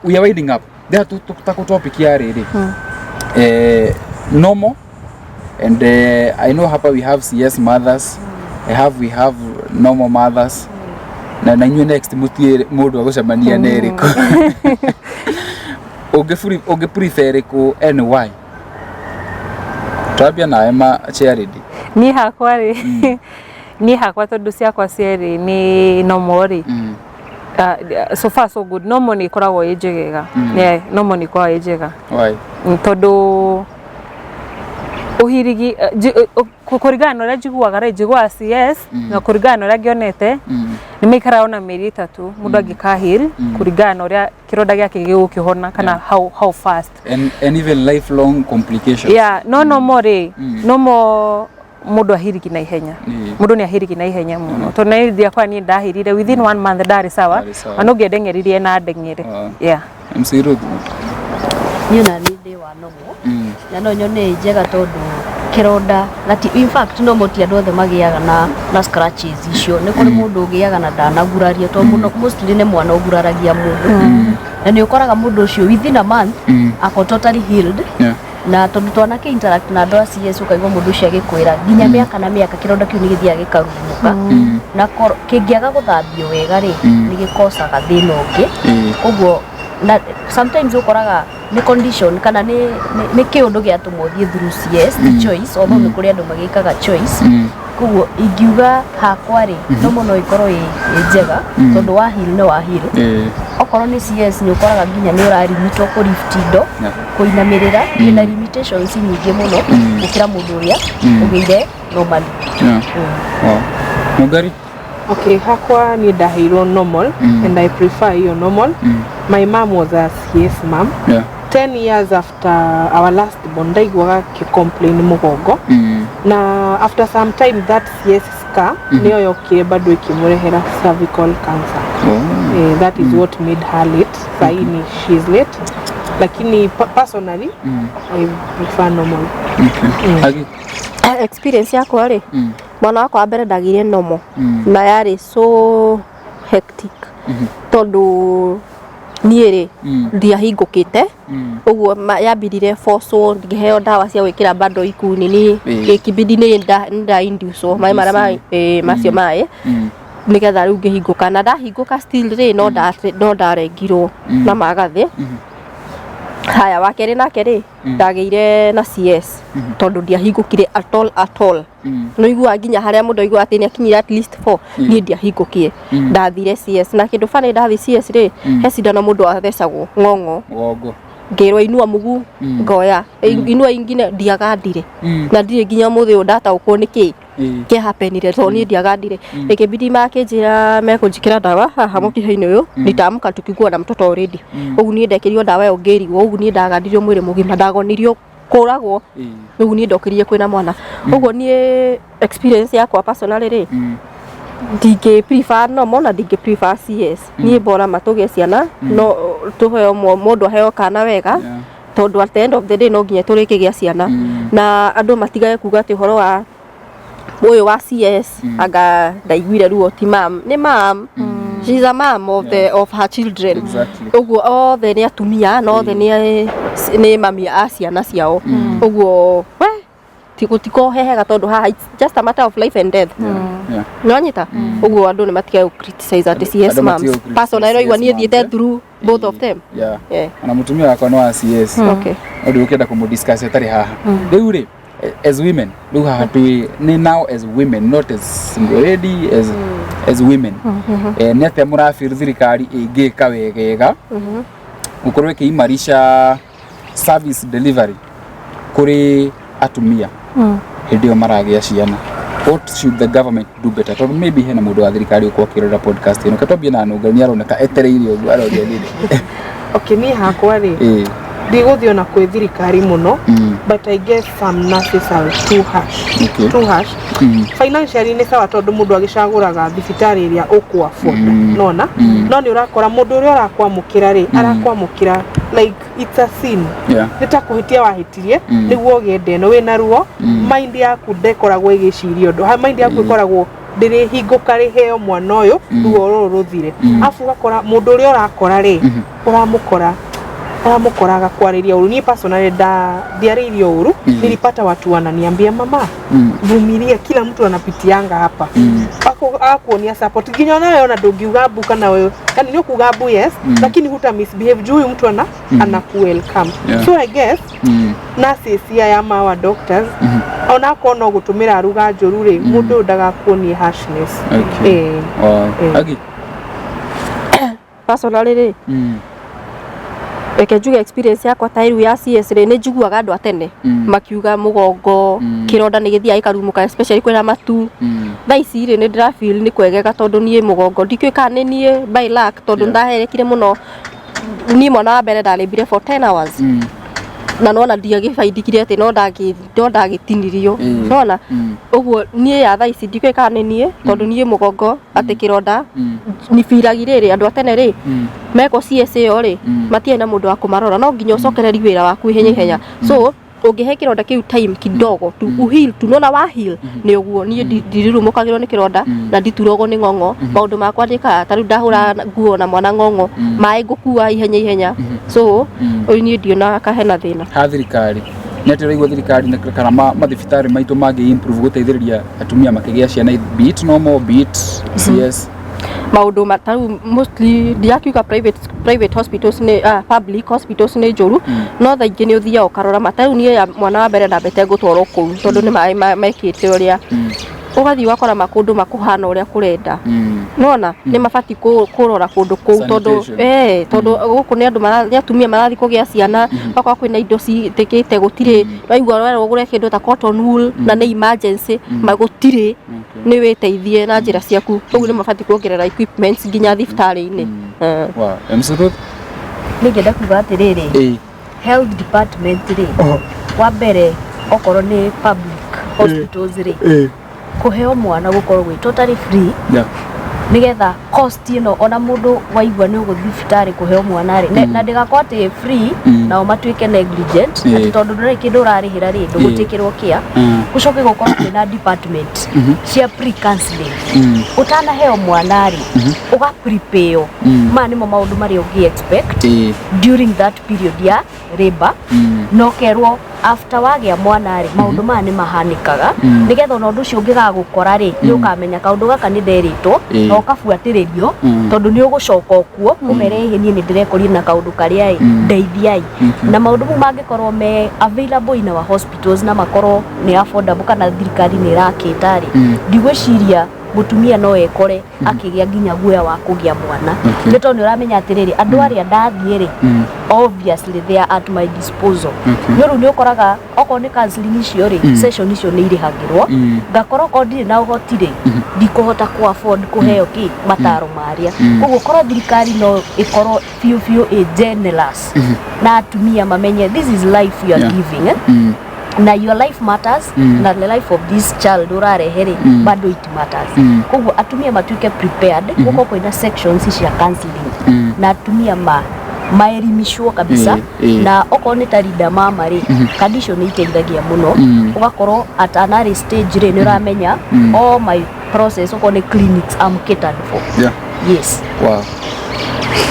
we are winding up there to topic ya rĩrĩ, normal and I know hapa we have CS mothers, I have we have normal mothers, na inyuĩ next mũtiĩ mũndũ agũcemania na ĩrĩkũ, ũngĩ prefer ĩrĩkũ and why? Twambia nawe ma charity. Niĩ hakwa rĩ, niĩ hakwa tondũ ciakwa cierĩ nĩ normal rĩ, so far so good. Normal nĩ ĩkoragwo ĩ njegega. Yeah, normal nĩ ĩkoragwo ĩ njega. Why? Tondũ ũhirigi, kũringana na ũrĩa njiguaga rĩ, njiguaga CS na kũringana na ũrĩa ngĩonete, nĩ maikaraga ona mĩeri 3 mũndũ angĩka heal, kũringana na ũrĩa kĩronda gĩake gĩgũkĩhona kana how fast. And even lifelong complications. Yeah, no normal rĩ, normal mũndũ ahirigi na ihenya. Mũndũ nĩ ahirigi na ihenya mũno, tondũ na ndiakwa niĩ ndahirire within one month, ndarĩ sawa. Ndarĩ sawa. Ona ũngĩndeng'eririe na ndeng'ere. Yeah. MC Ruth. Niĩ ona niĩ ndĩ wa normal na no nyone ĩ njega tondũ kĩronda gati, in fact normal ti andũ othe magĩaga na scratches icio. Nĩ kũrĩ mũndũ ũgĩaga na ndanagurario, tondũ mũno mostly nĩ mwana ũguraragia mũndũ, na nĩ ũkoraga mũndũ ũcio within a month ako totally healed. Na tondũ twanakĩ interact na andũ a CS, ũkaigua mũndũ ũcio agĩkwĩra nginya mĩaka na mĩaka kĩronda kĩu nĩ gĩthiaga gĩkarurumũka, na kĩngĩaga gũthambio wega rĩ, nĩ gĩkocaga thĩna ũngĩ. Koguo na sometimes ũkoraga nĩ condition kana nĩ kĩũndũ gĩatũma ũthiĩ through CS, ti choice, although nĩ kũrĩ andũ magĩkaga choice. Koguo ingiuga hakwa rĩ, no mũno ĩkorwo ĩ njega tondũ wa heal nĩ wa heal. Okorwo nĩ CS, nĩ ũkoraga nginya nĩ ũrarimitwo kũ lift indo, kũinamĩrĩra, ĩna limitations nyingĩ mũno gũkĩra mũndũ ũrĩa ũgĩire normally. Wow. Mũngari? Okay, hakwa niĩ ndaheirwo normal and I prefer hiyo normal. My mom was a CS mom. 10 years after our last born, ndaiguaga akĩ-complain mũgongo, na after some time that CS scar nĩyo yokire bado ĩkĩmũrehera cervical cancer. Oh. That is what made her late. Sahii ni she's late, lakini personally I prefer normal. Okay. Agi? Experience yakwa rĩ, mwana wakwa wa mbere ndagĩire normal na yarĩ so hectic tondũ niĩ rĩ, ndiahingũkĩte. Ũguo yambirire forcwo, ngĩheo ndawa cia gwĩkĩra bado iku nini. Gĩkibidi nĩ nda induce maĩ marĩa macio maĩ nĩgetha rĩu ngĩhingũka, na ndahingũka still rĩ, no ndarengirwo na magathĩ. Haya, wa kerĩ nake rĩ, ndagĩire na CS tondũ ndiahingũkire at all, at all. No iguaga nginya harĩa mũndũ aiguaga atĩ nĩ akinyire at least four, niĩ ndiahingũkire, ndathire CS. Na kĩndũ bani, ndathi CS rĩ, he cindano mũndũ athecagwo ng'ong'o. Mũgongo. Ngĩrwo inua mũgu, ngoya inua ingine, ndiagandire. Na ndirĩ nginya ũmũthĩ ũyũ ndataũkwo nĩ kĩ kĩhapenire, tondũ niĩ ndiagandire. Ĩkĩbidi makĩnjĩra mekũnjĩkĩra ndawa haha mũkiha-inĩ ũyũ, nitaamka tukikuwa na mtoto already. Ũguo niĩ ndekĩrirwo ndawa ĩyo ngĩrigwo. Ũguo niĩ ndagandirio mwĩrĩ mũgima, ndagonirio kũragwo. Rĩu niĩ ndokĩrire kwĩna mwana. Ũguo niĩ experience yakwa personally rĩ, ndingĩ prefer normal na ndingĩ prefer CS. Niĩ bora matũgĩe ciana, no tũheo mũndũ aheo kana wega, tondũ at the end of the day no nginya tũrĩkĩgĩa ciana. Na andũ matigage kuga atĩ ũhoro wa ũyũ wa CS, anga ndaiguire ruo. Ti mam, nĩ mam. She's a mom of the of her children. Ũguo othe nĩ atumia na othe nĩ mami a ciana ciao. Ũguo we ti gũtikohehega, tondũ haha it's just a matter of life and death. Nĩwanyita? Ũguo andũ nĩ matigage gũ criticize atĩ CS Andũ moms. matige gũ-criticize Personally CS ũraigua niĩ moms, thiĩte eh? through both of them. Ona mũtumia wakwa nĩ wa CS. Ũndũ ũkĩenda kũmũ-discuss atarĩ haha rĩu rĩ, as women rĩu haha twĩ nĩ now as women, not as single lady, as women, nĩ atĩa mũrafeel thirikari ĩngĩka wegega gũkorwo ĩkĩimarisha service delivery kũrĩ atumia hĩndĩ ĩyo maragĩa ciana? What should the government do better? Tondũ maybe hena mũndũ wa thirikari ũkorwo akĩrora podcast ĩno. Ketwambie na nũnga, nĩ aroneka etereire ũguo aroria nini. Okay, niĩ hakwa rĩ, ndigũthiĩ ona kwĩ thirikari mũno, but I guess some nurses are too harsh. Too harsh. Financially nĩ sawa, tondũ mũndũ agĩcagũraga thibitarĩ ĩrĩa ũkũ afford. Nona no nĩ ũrakora mũndũ ũrĩa ũrakwamũkĩra rĩ, arakwamũkĩra like it's a sin. Nĩ ta kũhĩtia wahĩtirie nĩguo ũgĩe nda ĩno wĩna ruo. Mind yaku ndĩkoragwo ĩgĩciria ũndũ. Mind yaku ĩkoragwo ndĩrĩhingũka rĩheo mwana ũyũ, ruo rũrũ rũthire. Arabu ũgakora mũndũ ũrĩa ũrakora rĩ, ũramũkora ũramũkora agakwarĩria ũru. Niĩ personally ndiarĩirio ũru. Nilipata watu wananiambia, "Mama, vumilia, kila mtu anapitianga hapa." Agakuonia support nginya onawe ona ndũngiuga mbu kana wewe, yani nĩ ũkuga mbu, yes, lakini huta misbehave juu huyu mtu ana anaku welcome. So I guess nurses aya ama our doctors, onakorwo no gũtũmĩra ruga njũru rĩ, mũndũ ũyũ ndagakuonie harshness. Agi. Personally rĩ, reke njuge experience yakwa ta rĩu ya CS rĩ, nĩ njiguaga andũ a tene makiuga mũgongo, kĩronda nĩ gĩthiaga gĩkarumũka, especially kwĩna matu. Thaa ici rĩ, nĩ ndĩra feel nĩ kwegega, tondũ niĩ mũgongo ndikĩũĩ kana nĩ niĩ by luck, tondũ ndaherekire mũno. Niĩ mwana wa mbere ndarĩmbire for 10 hours na nona ndiagĩbaindikire atĩ no ndagĩtinirio. Nona ũguo niĩ ya thaa ici ndikĩũĩ kana nĩ niĩ, tondũ niĩ mũgongo atĩ kĩronda nĩ biragi rĩrĩ. Andũ a tene rĩ, mekwo CS ĩyo rĩ, matiarĩ na mũndũ wa kũmarora, no nginya ũcokereri wĩra waku ihenya ihenya. So ũngĩhe kĩronda kĩu time kidogo tu uheal tu, nona wa heal nĩ ũguo. Niĩ ndirirumũkagĩrwo nĩ kĩronda na ndituragwo nĩ ng'ong'o. Maũndũ makwa njĩkaga ta rĩu ndahũra nguo na mwana ng'ong'o, maĩ ngũkua ihenya ihenya. So ũyũ niĩ ndionaga kahena thĩna. Ha thirikari nĩ atĩ ũraigua thirikari kana mathibitarĩ maitũ mangĩ improve gũteithĩrĩria atumia makĩgĩa ciana, be it normal, be it CS? Maũndũ ta rĩu mostly ndirakiuga private hospitals nĩ public hospitals nĩ njũru, no thaa ingĩ nĩ ũthiaga ũkarora ma. Ta rĩu niĩ ya mwana wa mbere ndambĩte gũtwarwo kũu tondũ nĩ maĩ mekĩte ũrĩa, ũgathiĩ ũgakora makũndũ makũhana ũrĩa kũrenda. Nona nĩ mabatiĩ kũrora kũndũ kũu tondũ Sanitation. Tondũ gũkũ nĩ andũ nĩ atumia marathiĩ kũgĩa ciana, okorwo kwĩna indo citĩkĩte gũtirĩ. Waigua werwo ũgũre kĩndũ ta cotton wool na nĩ emergency, ma gũtirĩ, nĩ wĩteithie na njĩra ciaku. Ũguo nĩ mabatiĩ kuongerera equipments nginya thibitarĩ-inĩ. Wow. MC Ruth? Nĩ ngĩenda kuga atĩrĩrĩ, health department rĩ, wa mbere okorwo nĩ public hospitals rĩ, kũheo mwana gũkorwo gwĩ totally free, nĩgetha cost ĩno ona mũndũ waigua nĩ ũgũthiĩ thibitarĩ kũheo mwana rĩ, na ndĩgakorwo atĩ free, nao matuĩke negligent, atĩ tondũ ndũrĩ kĩndũ ũrarĩhĩra rĩ, ndũgũtĩkĩrwo kĩa. Gũcoke gũkorwo kwĩna department cia pre counseling. Ũtanaheo mwana rĩ, ũga prepare maya nĩmo maũndũ marĩa ũngĩ expect during that period ya labor, na ũkerwo after wagĩa mwana rĩ, maũndũ maya nĩ mahanĩkaga, nĩgetha ona ũndũ ũcio ũngĩgagũkora rĩ, nĩ ũkamenya kaũndũ gaka nĩ nderĩtwo, na ũkabuatĩrĩrio, tondũ nĩ ũgũcoka okuo ũmere, "Ĩhĩ, niĩ nĩ ndĩrekorire na kaũndũ karĩa ĩ, ndeithiai." Na maũndũ mau mangĩkorwo me available in our hospitals na makorwo nĩ affordable kana thirikari nĩ ĩrakĩta rĩ, ndigwĩciria Mũtumia no ekore akĩgĩa nginya guoya wa kũgĩa mwana, nĩ tondũ nĩ ũramenya atĩrĩrĩ, andũ arĩa ndathiĩ rĩ, obviously they are at my disposal. Nĩ rĩu nĩ ũkoraga okorwo nĩ counseling icio rĩ, session icio nĩ irĩhagĩrwo, ngakorwo okorwo ndirĩ na ũhoti rĩ, ndikũhota kũ afford kũheo kĩ mataro marĩa. Koguo korwo thirikari no ĩkorwo biũ biũ ĩ generous na atumia mamenye this is life you are giving, eh? Na your life matters, na the life of this child ũrarehe rĩ, bado it matters. Koguo atumia matuĩke prepared, gũkorwo kwĩna sections cia counseling na atumia maelimishwo kabisa. Na okorwo nĩ ta Linda Mama rĩ, kandi icio nĩ iteithagia mũno. Ũgakorwo at an early stage rĩ, nĩ ũramenya all my process, okorwo nĩ clinics, I'm catered for. Yes. Wow.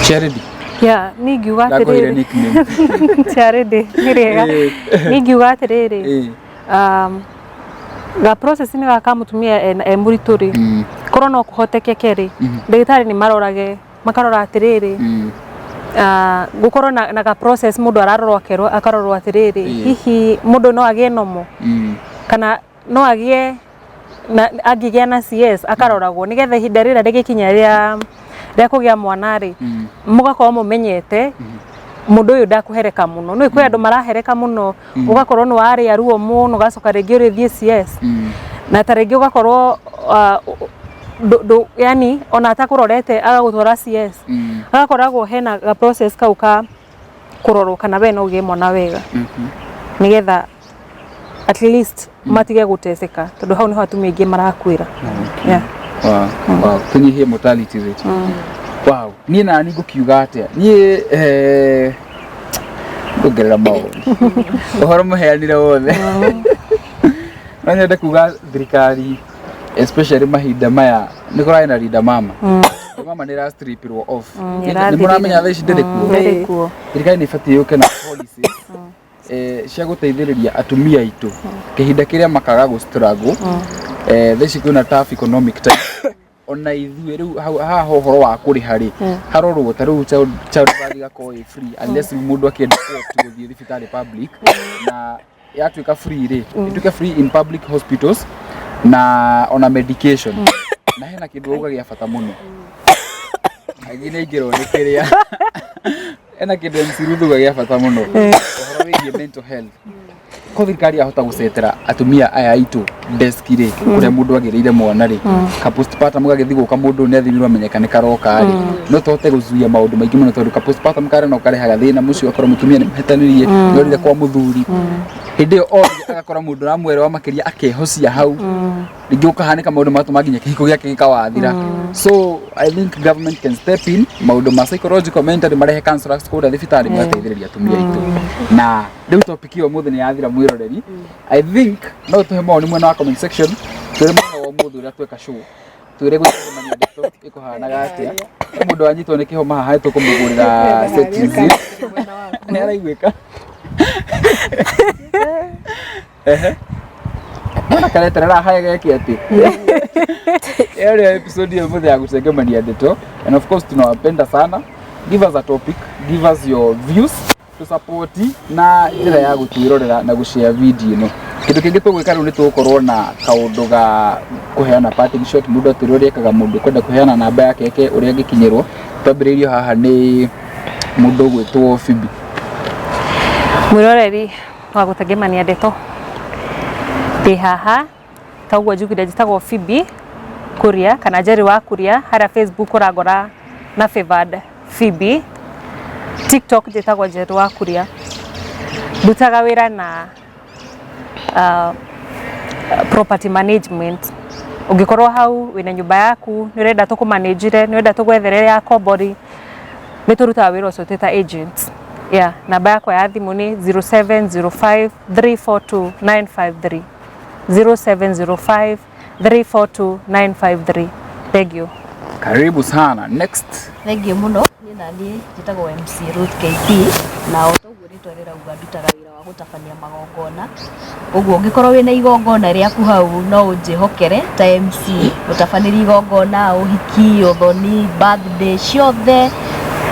Charity. Yeah, niĩ ngiuga Ndakũheire atĩrĩrĩ, nickname. Charity nĩ rĩega. Niĩ ngiuga atĩrĩrĩ, ga process nĩ gaka mũtumia e mũritũ rĩ, korwo no kũhotekeke rĩ, ndagĩtarĩ nĩ marorage, makarora atĩrĩrĩ, gũkorwo na ga process mũndũ ararorwo, akerwo, akarorwo atĩrĩrĩ, hihi mũndũ no agĩe nomo kana no agĩe na angĩgĩa na CS, akaroragwo nĩgetha ihinda rĩrĩa rĩgĩkinya rĩa kũgĩa mwana rĩ, mũgakorwo mũmenyete mũndũ ũyũ ndakũhereka mũno. Nĩ kwĩ andũ marahereka mũno, ũgakorwo nĩ warĩa ruo mũno, ũgacoka rĩngĩ ũrĩthiĩ CS, na ta rĩngĩ ũgakorwo yani ona atakũrorete agagũtwara CS. Agakoragwo hena ga process kau ka kũrorwo kana we no ũgĩe mwana wega, nĩgetha at least matige gũteseka, tondũ hau nĩho atumia aingĩ marakuĩra. Yeah. Wow. Tũnyihie mortality rate. Wow. Niĩ nani ngũkiuga atĩa? Niĩ nguongerera maũndũ. Ũhoro mũheanire wothe. No nyende kuga thirikari, especially mahinda maya nĩ kũrarĩ na Linda Mama. Mama nĩ ĩrastripirwo off. Nĩ mũramenya thaa ici ndĩrĩ kuo. Ndĩrĩ kuo. Thirikari nĩ ĩbatiĩ yũke na policies cia gũteithĩrĩria atumia aitũ kĩhinda kĩrĩa makaga gũ struggle. Thaa ici kwĩna tough economic time, ona ithuĩ rĩu haha ũhoro wa kũrĩha rĩ, harorwo ta rĩu child birth igakorwo ĩ free, unless rĩu mũndũ akĩenda ku gũthiĩ thibitarĩ public. Na yatuĩka free rĩ, ĩtuĩke free in public hospitals na ona medication. Na hena kĩndũ wauga gĩa bata mũno, angĩ nĩ aingĩrwo nĩ kĩrĩa, hena kĩndũ MC Ruth auga gĩa bata mũno, ũhoro wĩgiĩ mental health. Ko thirikari yahota gũcetera atumia aya aitũ desk rĩ, kũrĩa mũndũ agĩrĩire mwana rĩ, ka postpartum gagĩthiĩ gũka, mũndũ nĩ athimirwo amenyeka nĩ karoka rĩ, no tũhote gũzuia maũndũ maingĩ mũno, tondũ ka postpartum karĩa no karehaga thĩna mũciĩ, ũgakora mũtumia nĩ mũhĩtanĩrie, nĩorire kwa mũthuri, hĩndĩ ĩyo orire agakora mũndũ ũramwelewa makĩria, akehocia hau, rĩngĩ ũkahanĩka maũndũ matũma nginya kĩhiko gĩake gĩkawathira. So I think government can step in maũndũ ma psychological, mentally, marehe counselors kũrĩa thibitarĩ, magateithĩrĩria atumia aitũ. Na rĩu topic ĩyo ũmũthĩ nĩ yathira. Mwĩroreri, I think no tũhe mawoni mwena wa comment section, twĩre mũthenya wa ũmũthĩ ũrĩa tweka show, twĩre gũcemania ndeto ĩkũhanaga atĩa. He mũndũ wanyitwo nĩ kĩhoma haha, tũkũmũgũrĩra Cetirizine, nĩ araiguĩka. Ehe. Mwana kareterera haya geke atĩ ĩyo nĩyo episode ya ũmũthĩ ya gũcengemania ndeto, and of course tunawapenda sana. Give us a topic, give us your views, tũsupport na njĩra ya gũtwĩrorera na gũshare video ĩno. Kĩndũ kĩngĩ tũgwĩka rĩu nĩ tũgũkorwo na kaũndũ ga kũheana parting shot, mũndũ atwĩre ũrĩa ekaga, mũndũ ũkwenda kũheana namba yake eke ũrĩa angĩkinyĩrwo. Twambĩrĩirio haha nĩ mũndũ ũgwĩtwo Phoebe. Mwĩroreri wa gũtengemania ndeto, ndĩ haha ta ũguo njugire, njĩtagwo Phoebe Kuria kana Jerry wa Kuria. Harĩa Facebook ũrangora na Favored Phoebe, TikTok njĩtagwo Jerry wa Kuria. Ndutaga wĩra na property management. Ũngĩkorwo hau wĩna nyũmba yaku, nĩ ũrenda tũkũmanĩnjire, nĩ ũrenda tũgwethere ya kombori, nĩ tũrutaga wĩra ũcio twĩ ta agents. Yeah, namba yakwa ya thimũ nĩ 0705 342 953, 0705 342 953. Thank you. Karibu sana. Next. Thengiũ mũno. Niĩ naniĩ njĩtagwo MC Ruth KP, na o ta ũguo rĩtwa rĩrauga, ndutaga wĩra wa gũtabania magongona. Ũguo ũngĩkorwo wĩna igongona rĩaku hau, no ũnjĩhokere ta MC gũtabanĩria igongona, ũhiki, ũthoni, birthday ciothe.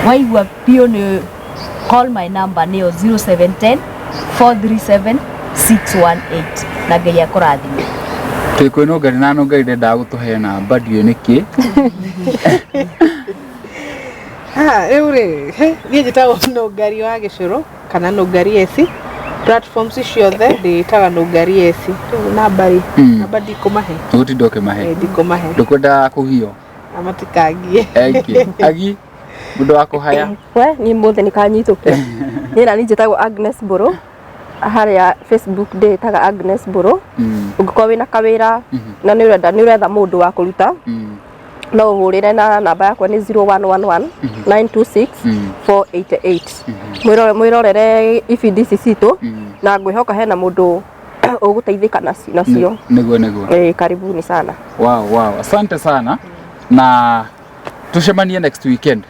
Waigua biũ nĩ call my number, nĩyo 0710 437 618, na Ngai akũrathime. Twĩ kwĩ Nũngari na Nũngari ndendaga gũtũhe namba ndiũĩ nĩkĩ. Ah, rĩu rĩ he, niĩ njĩtagwo Nũngari wa Gĩcũrũ kana Nũngari Esi. Platforms ciothe ndĩĩtaga Nũngari Esi. Rĩu namba rĩ, namba ndikũmahe. Ũgũtinda ũkĩmahe. Eh, ndikũmahe. Ndũkwenda kũgio. Na matikangie. Eki. Agi mũndũ wa kũhaya. We niĩ mũthĩ nĩ kanyitũkia. Niĩ nani njĩtagwo Agnes Mbũrũ. Harĩa Facebook ndĩĩtaga Agnes Mbũrũ. Ũngĩkorwo wĩna kawĩra na nĩ ũrenda nĩ ũretha mũndũ wa kũruta no ũhũrĩre na namba yakwa nĩ 0111 926 488. Mwĩrore mwĩrorere ibindi ici citũ na ngwĩhoka hena mũndũ ũgũteithĩka nacio. Nĩguo nĩguo. Eh, karibuni sana. Wow. Asante sana na tucemanie next weekend.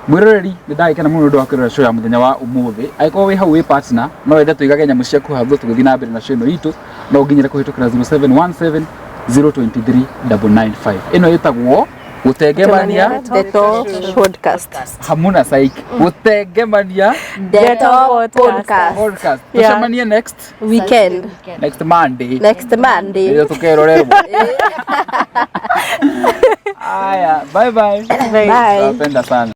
Mwĩroreri nĩ ndagĩkena mũno nĩ ũndũ wa kwĩrora show ya mũthenya wa ũmũthĩ. Angĩkorwo wĩ hau wĩ partner no wende tũigage nyamũ ciaku hau tũgĩthiĩ na mbere na show ĩno itũ no ũnginyĩre kũhĩtũkĩra 0717 023 995. Ĩno ĩtagwo Gũtengemania Ndeto Podcast. Hamuna Psych. Gũtengemania Ndeto Podcast. Podcast. Yeah. Tucemanie next Weekend. next Monday. Next Monday. Rĩrĩa tũkerorerwo. Aya, bye bye. Bye. Nawapenda sana.